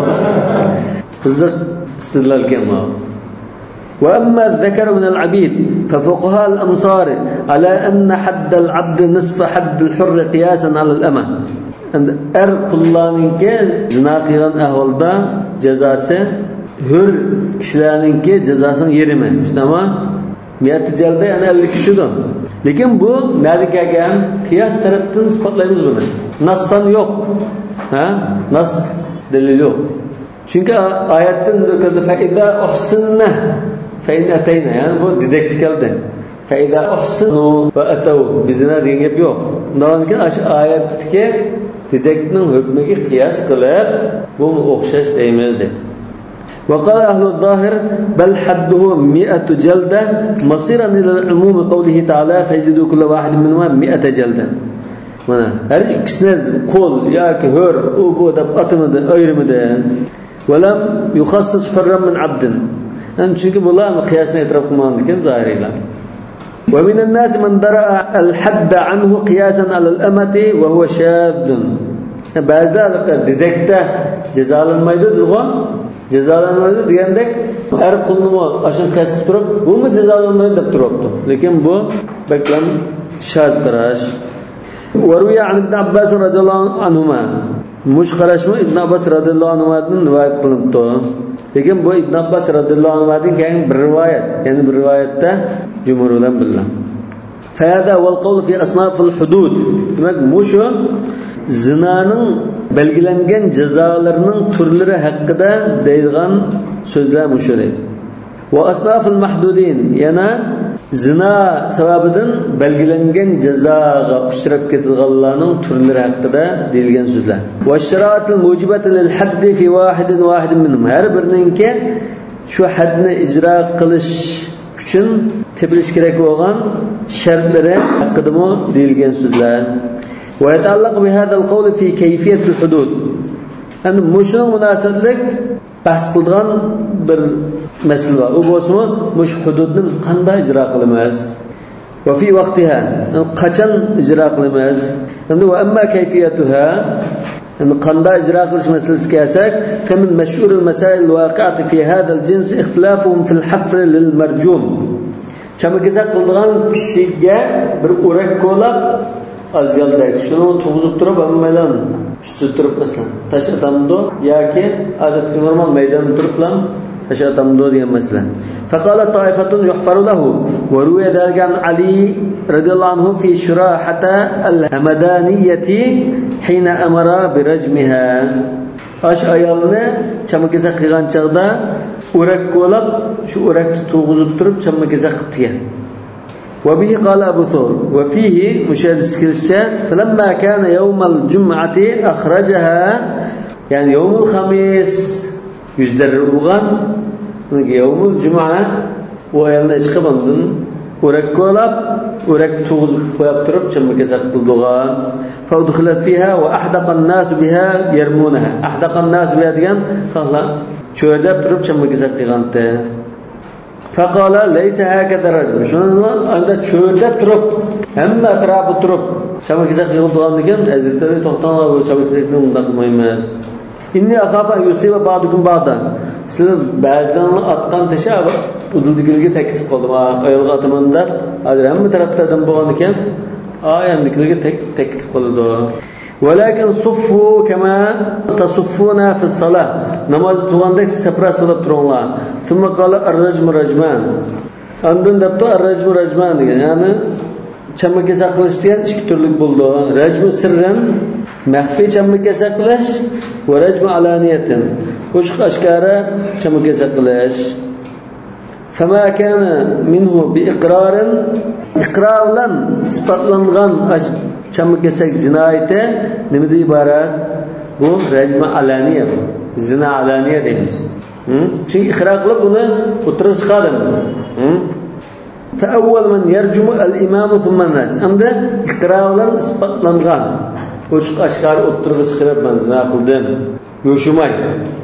قىزىق ئىستىدلال ئىكەن بۇ. وأما الذكر من العبيد ففقهاء الأمصار على أن حد العبد نصف حد الحر قياسا على الأمة. ئەمدى ئەر قۇللارنىڭكى زىنا قىلغان ئەھۋالدا جازاسى ھۆر كىشىلەرنىڭكى جازاسىنىڭ يېرىمى. شۇنداقمۇ؟ مىئەتى جەلدە، يەنى ئەللىك چۈشىدۇ. لېكىن بۇ نەدە كەلگەن؟ قىياس تەرەپتىن ئىسپاتلايمىز بۇنى. ناس سان يوق. ھە؟ ناس دەلىل يوق. چۈنكى ئايەتتىن كەلدى، فەئىزا ئۇھسىننا فەئىن ئەتەينا. يەنى بۇ دېدەكتە كەلدى. فەئىزا ئۇھسىنۇ ۋە ئەتەۋ بىزىنا دېگەن گەپ يوق. ئۇنداقتىن كېيىن ئاشۇ ئايەتتىكى دېدەكنىڭ ھۆكمىگە قىياس قىلىپ، بۇمۇ ئوخشاش دەيمىز دېدى. وقال أهل الظاهر بل حده مائة جلدة مصيرا إلى عموم قوله تعالى فاجلدوا كل واحد منهما مائة جلدة. مانا، ھەر ئىككىسىنى قۇل ياكى ھۆر، ئۇ بۇ دەپ ئاتىمىدى، ئايرىمىدى. ولم يخصص حرا من عبد. يەنى چۈنكى بۇلار قىياسنى ئېتىراپ قىلمىغاندىكىن زاھىرىيلار. ومن الناس من درأ الحد عنه قياسا على الأمة وهو شاذ. بەزىلەر دېدەكتە جازالانمايدۇ دېدىغۇ. جازالانمايدۇ دېگەندەك، ئەر قۇلنىمۇ ئاشۇنى قەست قىلىپ تۇرۇپ، بۇمۇ جازالانمايدۇ دەپ تۇرۇپتۇ. لېكىن بۇ بەكلا شاز قاراش. وروي عن ابن عباس رضي الله عنهما. مۇشۇ قاراشمۇ ئىبن ئابباس رەزىياللاھۇ ئەنھۇدىن رىۋايەت قىلىنىپتۇ. لېكىن بۇ ئىبن ئابباس رەزىياللاھۇ ئەنھۇدىن كەلگەن بىر رىۋايەت، يەنى بىر رىۋايەتتە جۇمھۇر بىلەن بىللە. فهذا هو القول في أصناف الحدود. دېمەك، مۇشۇ زىنانىڭ بەلگىلەنگەن جازالىرىنىڭ تۈرلىرى ھەققىدە دەيدىغان سۆزلەر مۇشۇ دەيدۇ. وأصناف المحدودين، يەنە زىنا سەۋەبىدىن بەلگىلەنگەن جازاغا ئۇچراپ كېتىدىغانلارنىڭ تۈرلىرى ھەققىدە دېيىلگەن سۆزلەر. والشرائط الموجبة للحد في واحد واحد منهم، ھەر بىرىنىڭكى شۇ ھەدنى ئىجرا قىلىش ئۈچۈن تېپىلىش كېرەك بولغان شەرتلىرى ھەققىدىمۇ دېيىلگەن سۆزلەر. ويتعلق بهذا القول في كيفية الحدود. ئەمدى مۇشۇنىڭ مۇناسىۋەتلىك بەھس قىلىدىغان بىر مەسىلە بار. ئۇ بولسىمۇ، مۇشۇ ھۇدۇدنى بىز قانداق ئىجرا قىلىمىز؟ وفي وقتها، قاچان ئىجرا قىلىمىز؟ ئەمدى وأما كيفيتها، ئەمدى قانداق ئىجرا قىلىش مەسىلىسىگە كەلسەك، فمن مشهور المسائل الواقعة في هذا الجنس اختلافهم في الحفر للمرجوم. چاما-كېسەك قىلىدىغان كىشىگە بىر ئورەك كولاپ، ئازگالدەك، شۇنى تۇرغۇزۇپ تۇرۇپ، ھەممەيلەن ئۈستىدە تۇرۇپ، مەسىلەن، تاش ئاتامدۇ ياكى ئادەتتىكى نورمال مەيداندا تۇرۇپلا تاش ئاتامدۇ دېگەن مەسىلە. فقالت طائفة يحفر له، وروي ذلك عن علي رضي الله عنه في شراحة الهمدانية حين أمر برجمها. ئاشۇ ئايالنى چاما-كېسەك قىلغان چاغدا ئورەك كولاپ، شۇ ئورەكتە تۇرغۇزۇپ تۇرۇپ چاما-كېسەك قىپتىكەن. وبه قال أبو ثور، وفيه، مۇشۇ ھەدىستە كېلىشىچە، فلما كان يوم الجمعة أخرجها، يەنى يوم الخميس يۈز دەررە بولغان، يوم الجمعة، ئۇ ئايالنى چىقىپ ئاندىن ئورەك كولاپ، ئورەك تۇرغۇزۇپ قويۇپ تۇرۇپ، چاما-كېسەك قىلدۇرغان. فأدخلت فيها وأحدق الناس بها يرمونها. أحدق الناس بها دېگەن خەقلەر چۆرىدەپ تۇرۇپ چاما-كېسەك قىلغانتى. فقال ليس هكذا الرجم. شۇنىڭ ئاندا چۆرىدەپ تۇرۇپ، ھەممە ئەتراپى تۇرۇپ، چاما-كېسەك قىلغان دېگەن، ھەزرىتى توختاڭلار، بۇ چاما-كېسەكنى مۇنداق قىلمايمىز. إني أخاف أن يصيب بعضكم بعضا. سىلەر بەزىلەرنىڭ ئاتقان تېشى ئۇدۇلدىكىلىرىگە تەگكۈزۈپ قالدى، ئايالغا ئاتىمەن دەپ، ھازىر ھەممە تەرەپتە ئادەم بولغان ئىكەن، ئاياندىكىلىرىگە تەگ-، تەگكۈزۈپ قالىدۇ. ولكن صفوا كما تصفون في الصلاة. نامازدا تۇرغاندەك سەپرا سولاپ تۇرۇڭلار. ثم قال الرجم رجمان. ئاندىن دەپتۇ، الرجم رجمان دېگەن. يەنى چاما-كېسەك قىلىش دېگەن ئىككى تۈرلۈك بولىدۇ. رجم سرا، مەخپىي چاما-كېسەك قىلىش، ورجم علانية، ئوچۇق ئاشكارا چاما-كېسەك قىلىش. فما كان منه بإقرار، ئىقرار بىلەن ئىسپاتلانغان ئاش-، چاما-كېسەك جىنايىتى نېمىدىن ئىبارەت؟ بۇ رەجمە ئالانىيە، زىنا ئالانىيە دەيمىز. ھە؟ چۈنكى ئىقرار قىلىپ ئۇنى ئوتتۇرىغا چىقاردى. ھە؟ فأول من يرجم الإمام ثم الناس. ئەمدى ئىقرار بىلەن ئىسپاتلانغان، ئوچۇق ئاشكارا ئوتتۇرىغا چىقىرىپ، مەن زىنا قىلدىم، يوشۇرماي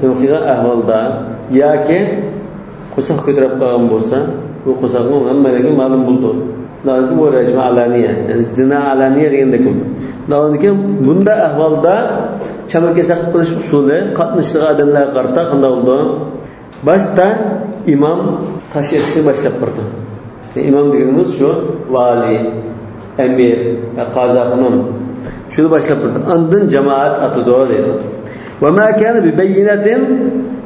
نېمە قىلغان ئەھۋالدا ياكى قورساق كۆتۈرۈپ قالغان بولسا، بۇ قورساقمۇ ھەممىگە مەلۇم بولىدۇ. بۇ رەجمە ئالانىيە، يەنى زىنا ئالانىيە دېگەندەك بولىدۇ. ئۇنىڭدىن كېيىن بۇنداق ئەھۋالدا چاما-كېسەك قىلىش ئۇسۇلى قاتنىشىدىغان ئادەملەرگە قارىتا قانداق بولىدۇ؟ باشتا ئىمام تاش ئېتىشنى باشلاپ بېرىدۇ. ئىمام دېگىنىمىز شۇ ۋالىي، ئەمىر ۋە قازى خانىم. شۇنى باشلاپ بېرىدۇ. ئاندىن جامائەت ئاتىدۇ دەيدۇ. وما كان ببينة،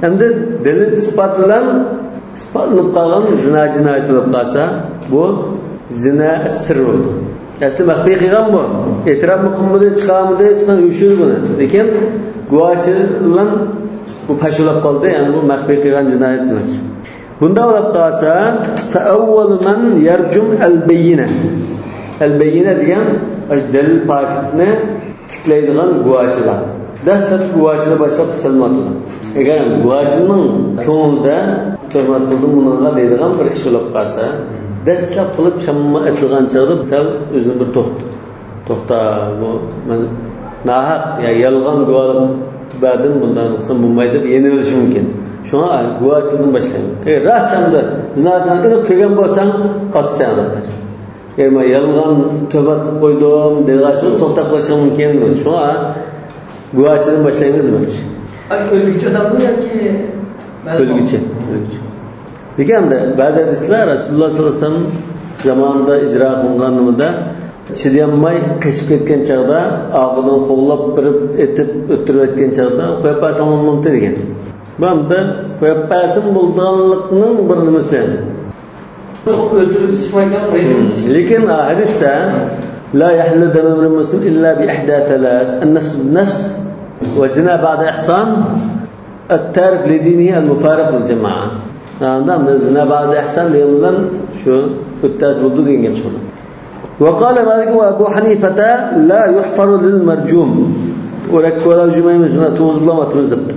ئەمدى دەلىل ئىسپات بىلەن ئىسپاتلىنىپ قالغان زىنا جىنايىتى بولۇپ قالسا، بۇ زىنا سىر بولىدۇ. ئەسلى مەخپىي قىلغان بۇ. ئېتىراپمۇ قىلمىدى، چىقارمىدى، چىققان يوشۇردى بۇنى. لېكىن گۇۋاھچى بىلەن بۇ پەش بولاپ قالدى، يەنى بۇ مەخپىي قىلغان جىنايەت دېمەكچى. بۇنداق بولاپ قالسا، فأول من يرجم البينة. ئەلبەييىنە دېگەن دەلىل پاكىتنى تىكلەيدىغان گۇۋاھچىلار. دەسلەپكى گۇۋاھچىلار باشلاپ سېلىنىۋاتىدۇ. ئەگەر گۇۋاھچىنىڭ كۆڭلىدە تۆھمەت قىلدىم بۇنىڭغا دەيدىغان بىر ئىش بولاپ قالسا، دەسلەپ قىلىپ شامما ئېتىلغان چاغدا سەل ئۆزىنى بىر توختا-، توختا، بۇ مەن ناھەق، يا يالغان گۇۋاھلىق بەردىم، بۇنداق قىلسام بولمايدۇ دەپ يېنىۋېلىشى مۇمكىن. شۇڭا گۇۋاھچىدىن باشلايمەن. ئەگەر راست ئەمدى زىناكارنى ئېنىق كۆرگەن بولساڭ، ئاتىسەن ئۇنى. يەنى مەن يالغان تۆھمەت قىلىپ قويدۇم دېگەن توختاپ قېلىشىڭ مۇمكىن. شۇڭا گۇۋاھچىدىن باشلايمىز دېمەكچى. ئۆلگۈچى ئادەممۇ ياكى مەلۇم؟ ئۆلگۈچى، ئۆلگۈچى. لېكىن ئەمدى بەزى ھەدىسلەر رەسۇلۇللاھ سەللەللاھۇ ئەلەيھى ۋەسەللەم زامانىدا ئىجرا قىلىنغان نېمىدە، چىدىيالماي قېچىپ كەتكەن چاغدا، ئارقىدىن قوغلاپ بېرىپ ئېتىپ ئۆلتۈرۈۋەتكەن چاغدا، قويۇپ بەرسەڭ بولمامتى دېگەن. بۇ ئەمدى قويۇپ بەرسىمۇ بولىدىغانلىقنىڭ بىر نېمىسى. ئۆلتۈرۈپ چىقمايدىغان. لېكىن ھەدىستە، لا يحل دم امرئ مسلم إلا بإحدى ثلاث، النفس بالنفس، والزنا بعد الإحصان، التارك لدينه المفارق للجماعة. ئاندا زىنا بەئدە ئىھسان دېگەن بىلەن شۇ ئۆتتەس بولدى دېگەن گەپ شۇ. وقال مالك وأبو حنيفة لا يحفر للمرجوم. ئورەك كولاپ يۈرمەيمىز، مانا توغۇز بولۇۋاتىمىز دەپتۇ.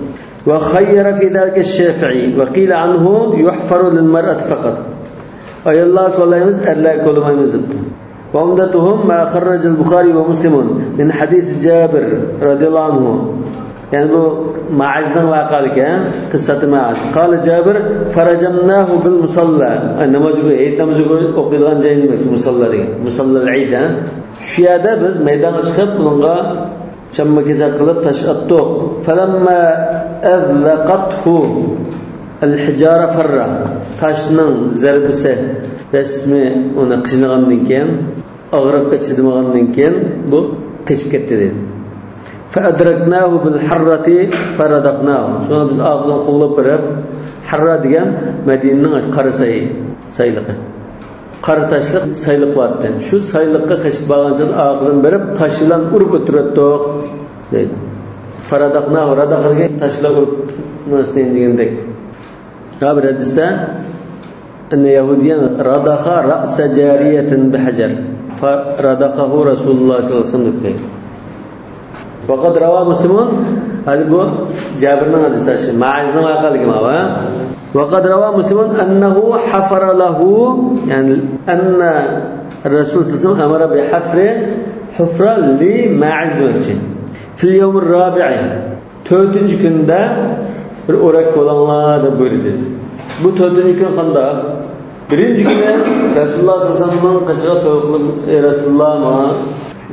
وخير في ذلك الشافعي وقيل عنه يحفر للمرأة فقط. ئاياللار كولايمىز، ئەرلەر كولىمايمىز دەپتۇ. وعمدتهم ما خرج البخاري ومسلم من حديث جابر رضي الله عنه. يەنى بۇ مائىزنىڭ ۋەقەلىكى، قىسسەتى مائىز. قال جابر: فرجمناه بالمصلى. ئاي، ناماز ئوقۇي-، ھېيت نامىزى ئوقۇي-، ئوقۇيدىغان جاي نېمە؟ مۇساللا دېگەن. مۇساللا ئەيد، ھە؟ شۇ يەردە بىز مەيدانغا چىقىپ، بۇنىڭغا چامما كېسەك قىلىپ تاش ئاتتۇق. فلما أذلقته الحجارة فر. تاشنىڭ زەربىسى، بەسمى ئۇنى قىينىغاندىن كېيىن، ئاغرىققا چىدىمىغاندىن كېيىن بۇ قېچىپ كەتتى دەيدۇ. فأدركناه بالحرة فردخناه. شۇڭا بىز ئارقىدىن قوغلاپ بېرىپ، ھەررا دېگەن مەدىنىنىڭ قارا ساي-، سايلىقى. قارا تاشلىق سايلىق بارتتى. شۇ سايلىققا قېچىپ بارغان چاغدا ئارقىدىن بېرىپ تاش بىلەن ئۇرۇپ ئۆلتۈرۈۋەتتۇق دەيدۇ. فردخناه، ردخ دېگەن تاش بىلەن ئۇرۇپ نېمىسىنى دېگەندەك. ھە، بىر ھەدىستە، إن يهوديا ردخ رأس جارية بحجر فردخه رسول الله صلى الله عليه وسلم دەپ قويغان. وقد روى مسلم، ھەدە بۇ جابىرنىڭ ھەدىسى، مائىزنىڭ ۋەقەلىكى ماۋۇ. وقد روى مسلم أنه حفر له، يەنى أن الرسول صلى الله عليه وسلم أمر بحفر حفرة لماعز دېمەكچى. في اليوم الرابع، تۆتىنچى كۈندە بىر ئورەك كولاڭلار دەپ بۇيرۇدى. بۇ تۆتىنچى كۈن قانداق؟ بىرىنچى كۈنى رەسۇلۇللاھ سەللەللاھۇ ئەلەيھى ۋەسەللەمنىڭ قېشىغا توۋا قىلىپ، ئەي رەسۇلۇللاھ، ماڭا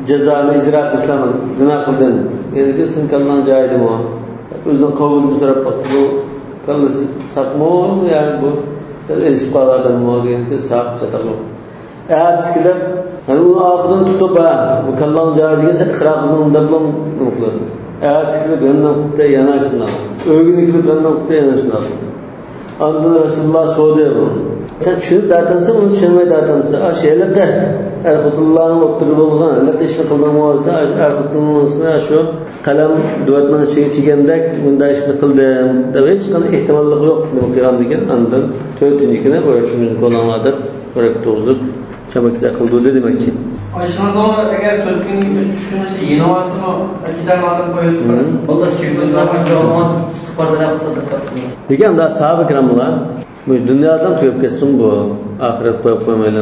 جازانى ئىجرا قىلسىلا، زىنا قىلدىم. يەنى سېنىڭ كاللاڭ جايىدىمۇ؟ ئۆزىنىڭ قەۋمىدىن سوراپ باقتى، بۇ كاللا ساقمۇ يا بۇ سەل ئېزىپ قالغان ئادەممۇ دېگەندىكىن ساق، چاتاق يوق. ئەتىسى كېلىپ، يەنى ئۇنى ئارقىدىن تۇتۇپ، ھە، بۇ كاللاڭ جايىدا دېگەن، سەن ئىقرار قىلدىڭ دەپلا نېمە قىلىدۇ. ئەتىسى كېلىپ يەنە نېمە قىپتۇ، يەنە شۇنداق. ئۆگۈنى كېلىپ يەنە نېمە قىپتۇ، يەنە شۇنداق قىلدى. ئاندىن رەسۇلۇللاھ سورىدى بۇنى. سەن چۈشىنىپ دەتەمسەن، ئۇنى چۈشەنمەي دەتەمسەن؟ ئاشۇ ھېلىقى ئەر-خوتۇنلارنىڭ ئوتتۇرىدا بولغان ھېلىقى ئىشنى قىلدىڭمۇ دېسە، ئاشۇ ئەر-خوتۇننىڭ ئىشىنى، ئاشۇ قەلەم دۆۋەتنىڭ ئىچىگە چىگەندەك مۇنداق ئىشنى قىلدىم دەپ ھېچقانداق ئېھتىماللىقى يوق. نېمە قىلغاندىكىن ئاندىن تۆتىنچى كۈنى ئۇ كولاڭلار دەپ ئورەك تۇرغۇزۇپ، چاماكىسى قىلدۇردى دېمەكچى. ئايشىڭدۇ ئەگەر تۆت كۈن، ئۈچ كۈن ئىچىدە يېنىۋالسىمۇ، كېتەلمەي قويۇپ تۇرۇپ. بالىلار سۈيۈكلۈك ئىستىغپار تەلەپ قىلسا دىققەت قىلىڭ. لېكىن ئەمدى ساھابە كىراملار، مۇشۇ دۇنيادىن تۈگەپ كەتسۇن بۇ، ئاخىرەت قويۇپ قويمايلى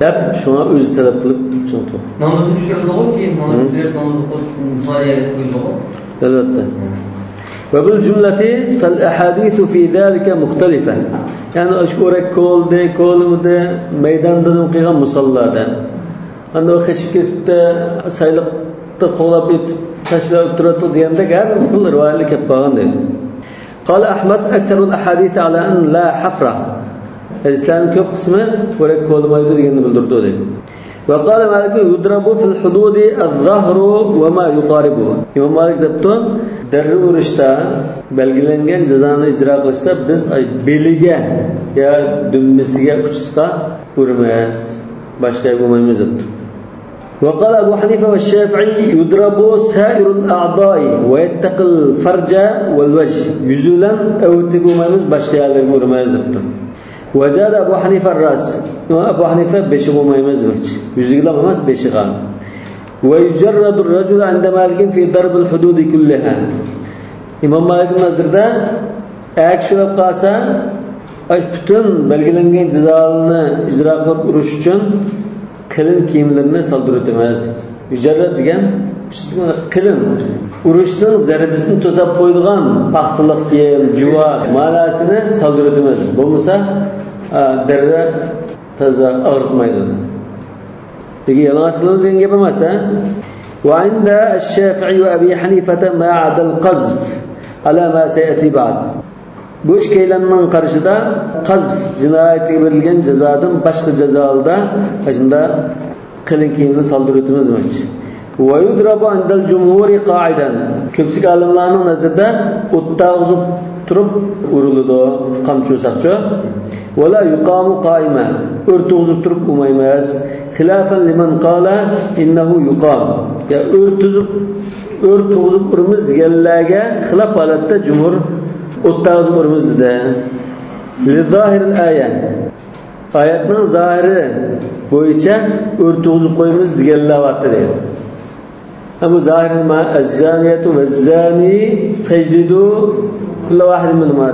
دەپ، شۇڭا ئۆزى تەلەپ قىلىپ چىڭ تۇر. نامىزنى چۈشۈرىدىغۇ كېيىن، ناماز چۈشۈرۈش نامىزنى قىلىپ، مۇسالى يەرگە قويىدىغۇ. ئەلۋەتتە. وبالجملة فالأحاديث في ذلك مختلفة. يەنى ئاشۇ ئورەك كولدى، كولىمىدى، مەيداندا نېمە قىلغان مۇساللادا. ئاندىن ئۇ قېچىپ كېتىپتۇ، سايلىقتا قوغلاپ ئېتىپ تاشلاپ تۇراتتۇق دېگەندەك ھەر خىل رىۋايەتلەر كېلىپ قالغان دەيدۇ. قال أحمد أكثر الأحاديث على أن لا حفر. ھەدىسلەرنىڭ كۆپ قىسمى ئورەك كولىمايدۇ دېگەننى بىلدۈرىدۇ دەيدۇ. وقال مالك يضرب في الحدود الظهر وما يقاربه. ئىمام مالىك دەپتۇ، دەررە ئۇرۇشتا، بەلگىلەنگەن جازانى ئىجرا قىلىشتا بىز، ئاي، بېلىگە يا دۈمبىسىگە، ئۇچىسىغا ئۇرىمىز، باشقا يەرگە ئۇرمايمىز دەپتۇ. وقال أبو حنيفة والشافعي يضرب سائر الأعضاء ويتقي الفرج والوجه. يۈزى بىلەن ئەۋەتىگە ئۇرمايمىز، باشقا يەرلەرگە ئۇرىمىز دەپتۇ. وزاد أبو حنيفة الرأس. ئەبۇ ھەنىفە بېشىغا ئۇرمايمىز دېمەكچى. يۈزىگىلا ئەمەس، بېشىغا. ويجرد الرجل عند مالك في ضرب الحدود كلها. ئىمام مالىكنىڭ نەزىرىدە ئەر كىشى ئۆلۈپ قالسا، ئاي، پۈتۈن بەلگىلەنگەن جازالارنى ئىجرا قىلىپ ئۇرۇش ئۈچۈن قېلىن كىيىملىرىنى سالدۇرۇۋېتىمىز. مۇجەررەد دېگەن قېلىن، ئۇرۇشنىڭ زەربىسىنى توساپ قويىدىغان پاختىلىق كىيىم، جۇۋا، ماناسىنى سالدۇرۇۋېتىمىز. بولمىسا، ئا، دەررە تازا ئاغرىتمايدۇ. لېكىن يالىڭاچ قىلىمىز دېگەن گەپ ئەمەس، ھە؟ وعند الشافعي وأبي حنيفة ما عدا القذف على ما سيأتي بعد. بۇ ئىككىيلەننىڭ قارىشىدا قەزف جىنايىتىگە بېرىلگەن جازادىن باشقا جازالاردا شۇنداق قېلىن كىيىمنى سالدۇرۇۋېتىمىز دېمەكچى. ويضرب عند الجمهور قاعدا. كۆپچىلىك ئالىملارنىڭ نەزىرىدە ئوتتۇرىغا تۇرۇپ ئۇرۇلىدۇ، قامچا ساقچۇ. ولا يقام قائما. ئۆرتىگە تۇرۇپ ئۇرمايمىز. خلافا لمن قال إنه يقام. يا ئۆرتىگە تۇرۇپ ئۇرىمىز دېگەنلەرگە خىلاپ ھالەتتە جۇمھۇر ئوتتۇرىغا ئۇرىمىز دېدى. لظاهر الآية. ئايەتنىڭ زاھىرى بويىچە ئۆرتىگە قويىمىز دېگەنلەر بار دەيدۇ. ئەمما زاھىرى ما الزانية والزاني فاجلدوا كل واحد منهما.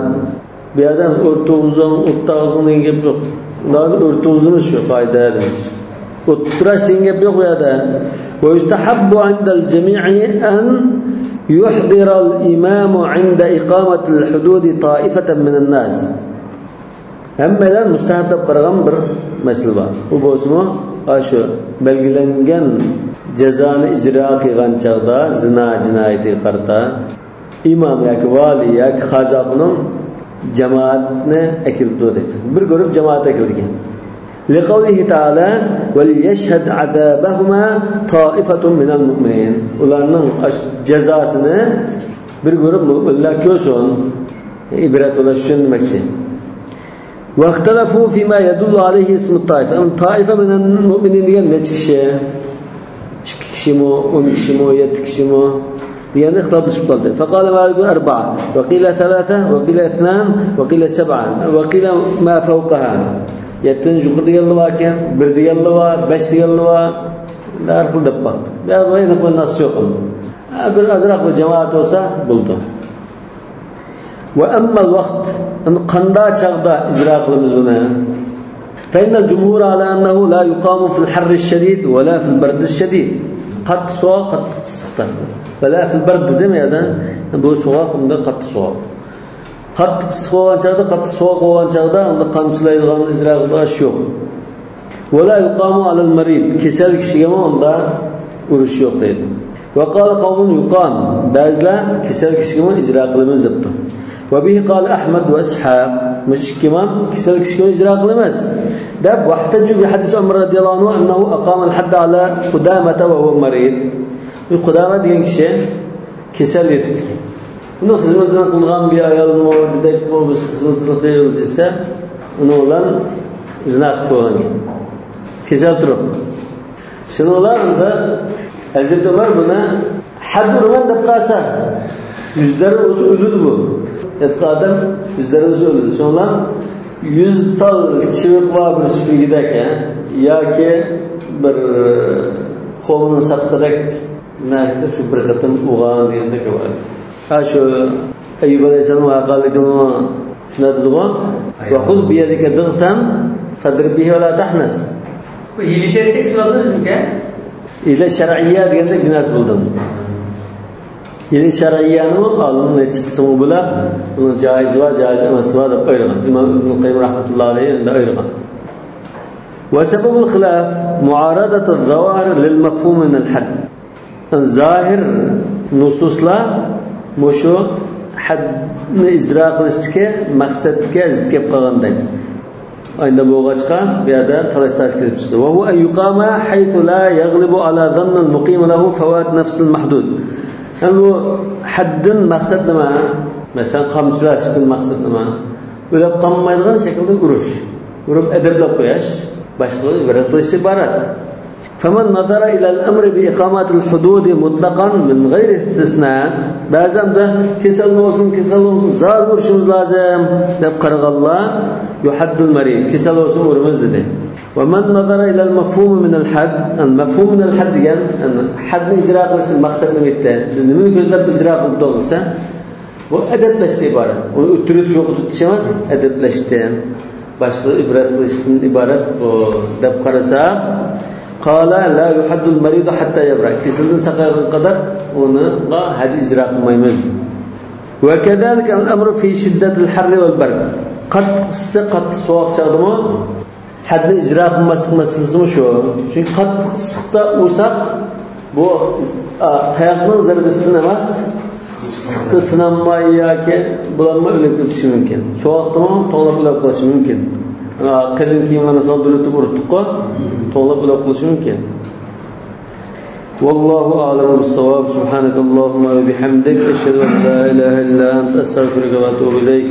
بۇ يەردە ئۆرتىگە، ئوتتۇرىغا دېگەن گەپ يوق. ئۆرتىگە شۇ قائىدە دېمەكچى. ئولتۇراش دېگەن گەپ يوق بۇ يەردە. ويستحب عند الجميع أن يحضر الإمام عند إقامة الحدود طائفة من الناس. ھەممەيلەن مۇستەھەب دەپ قارىغان بىر مەسىلە بار. ئۇ بولسىمۇ، ئاشۇ بەلگىلەنگەن جازانى ئىجرا قىلغان چاغدا، زىنا جىنايىتىگە قارىتا، ئىمام ياكى ۋالىي ياكى قازى ئاخۇنۇم جامائەتنى ئەكېلىدۇ دەيدۇ. بىر گۇرۇپ جامائەت ئەكېلىدىكەن. لقوله تعالى: وليشهد عذابهما طائفة من المؤمنين. ئۇلارنىڭ ئاش-، جازاسىنى بىر گۇرۇپ مۆمىنلەر كۆرسۇن. ئىبرەت ئېلىش ئۈچۈن دېمەكچى. واختلفوا فيما يدل عليه اسم الطائفة. ئەمدى تائىفە مىنەل مۇئمىنىن دېگەن نەچچە كىشى؟ ئىككى كىشىمۇ، ئون كىشىمۇ، يەتتە كىشىمۇ دېگەندە ئىختىلاپلىشىپ قالدى. فقال مالك أربعة، وقيل ثلاثة، وقيل اثنان، وقيل سبعة، وقيل ما فوقها. يەتتىدىن يۇقىرى دېگەنلەر باركەن، بىر دېگەنلەر بار، بەش دېگەنلەر بار. ھەر خىل دەپ باقتى. يا، بۇ يەردە بىر نەس يوق. ھە، بىر ئازراق بىر جامائەت بولسا بولىدۇ. وأما الوقت، ئەمدى قانداق چاغدا ئىجرا قىلىمىز بۇنى؟ فإن الجمهور على أنه لا يقام في الحر الشديد ولا في البرد الشديد. قاتتىق سوغۇق، قاتتىق ئىسسىقتا. ولا في البرد دېدىم يا، بۇ سوغۇق، بۇندا قاتتىق سوغۇق. قاتتىق ئىسسىق بولغان چاغدا، قاتتىق سوغۇق بولغان چاغدا ئۇندا قامچىلايدىغان، ئىجرا قىلىدىغان ئىش يوق. ولا يقام على المريض، كېسەل كىشىگىمۇ ئۇندا ئۇرۇش يوق دەيدۇ. وقال قوم يقام، بەزىلەر كېسەل كىشىگىمۇ ئىجرا قىلىمىز دەپتۇ. وبه قال أحمد وإسحاق، مۇشۇ ئىككى ئىمام كېسەل كىشىگىمۇ ئىجرا قىلىمىز دەپ، واحتجوا بحديث عمر رضي الله عنه أنه أقام الحد على قدامة وهو مريض. بۇ قۇدامە دېگەن كىشى كېسەل يېتىپتىكەن. ئۇنىڭ خىزمىتىنى قىلغان بىر ئايالمۇ، دېدەكمۇ، بىز خىزمىتىنى قىلىمىز دېسە، ئۇنىڭ بىلەن زىنا قىلىپ قويغان گەپ. كېسەل تۇرۇپ. شۇنىڭ بىلەن ئەمدى ھەزرىتى ئۆمەر بۇنى ھەد ئۇرىمەن دەپ قالسا، يۈزلەر ئۇرسا ئۆلىدۇ بۇ. ياتقان ئادەم يۈزلەر ئۇرسا ئۆلىدۇ. شۇنىڭ بىلەن يۈز تال چىۋىقى بار بىر سۈپۈرگىدەك، ھە؟ ياكى بىر خورمىنى ساتقۇدەك نەقىدە شۇ بىر قېتىم ئۇرغان دېگەندەك بار. ھە، شۇ ئەييۇب ئەلەيھىسسالام ۋەقەلىكىمۇ شۇنداق دېدىغۇ. وخذ بيدك ضغطا فاضرب به ولا تحنث. بۇ ھىيلە شەرئىيە شۇنداقمۇ بىزنىڭكى؟ ھىيلە شەرئىيە دېگەندە گۇناھ بولدى. ھىيلە شەرئىيەنىمۇ ئالىمنىڭ نەچچە قىسمى بولاپ، بۇنىڭ جائىزى بار، جائىز ئەمەسى بار دەپ ئايرىغان. ئىمام ئىبنۇل قەييىم رەھمەتۇللاھى ئەلەيھى ئۇندا ئايرىغان. وسبب الخلاف معارضة الظواهر للمفهوم من الحد. زاھىر نۇسۇسلار مۇشۇ ھەدنى ئىجرا قىلىشتىكى مەقسەتكە زىت كېلىپ قالغاندەك. ئاينىدا بولغاچقا، بۇ يەردە تالاش-تارتىش كېلىپ چىقتى. وهو أن يقام حيث لا يغلب على ظن المقيم له فوات نفس المحدود. يەنى بۇ ھەددىن مەقسەت نېمە؟ مەسىلەن، قامچىلاشتىن مەقسەت نېمە؟ ئۆلۈپ قالمايدىغان شەكىلدە ئۇرۇش. ئۇرۇپ ئەدەپلەپ قويۇش، باشقىلارغا ئىبرەت قىلىشتىن ئىبارەت. فمن نظر إلى الأمر بإقامة الحدود مطلقا من غير استثناء، بەزىلەر كېسەل بولسۇن، كېسەل بولسۇن، زادى ئۇرۇشىمىز لازىم دەپ قارىغانلار، يحد المريض، كېسەل بولسۇن ئۇرىمىز دېدى. ومن نظر إلى المفهوم من الحد، يەنى مەفھۇم مىنەل ھەد دېگەن، يەنى ھەدنى ئىجرا قىلىشتىن مەقسەت نېمە ئىدى؟ بىز نېمىنى كۆزلەپ ئىجرا قىلدۇق دېسە، بۇ ئەدەپلەشتىن ئىبارەت. ئۇنى ئۆتتۈرۈپ يوقىتىش ئەمەس، ئەدەپلەشتىن، باشقىلارغا ئىبرەت قىلىشتىن ئىبارەت بۇ دەپ قارىسا، قال لا يحد المريض حتى يبرأ. كېسىلدىن ساقايغان قەدەر ئۇنىڭغا ھەد ئىجرا قىلمايمىز. وكذلك الأمر في شدة الحر والبرد. قاتتىق ئىسسىق، قاتتىق سوغۇق چاغدىمۇ ھەدنى ئىجرا قىلماسلىق مەسىلىسىمۇ شۇ. چۈنكى قاتتىق ئىسسىقتا ئۇرساق، بۇ، ئا، تاياقنىڭ زەربىسىدىن ئەمەس، ئىسسىقتا تىنالماي ياكى بولالماي ئۆلۈپ كېتىشى مۇمكىن. سوغۇقتىمۇ توڭلاپ ئۆلۈپ قېلىشى مۇمكىن. ئا، قېلىن كىيىملەرنى سالدۇرۇۋېتىپ ئۇرۇتتۇققۇ، توڭلاپ ئۆلۈپ قېلىشى مۇمكىن. والله أعلم بالصواب. سبحانك اللهم وبحمدك، أشهد أن لا إله إلا أنت، أستغفرك وأتوب إليك.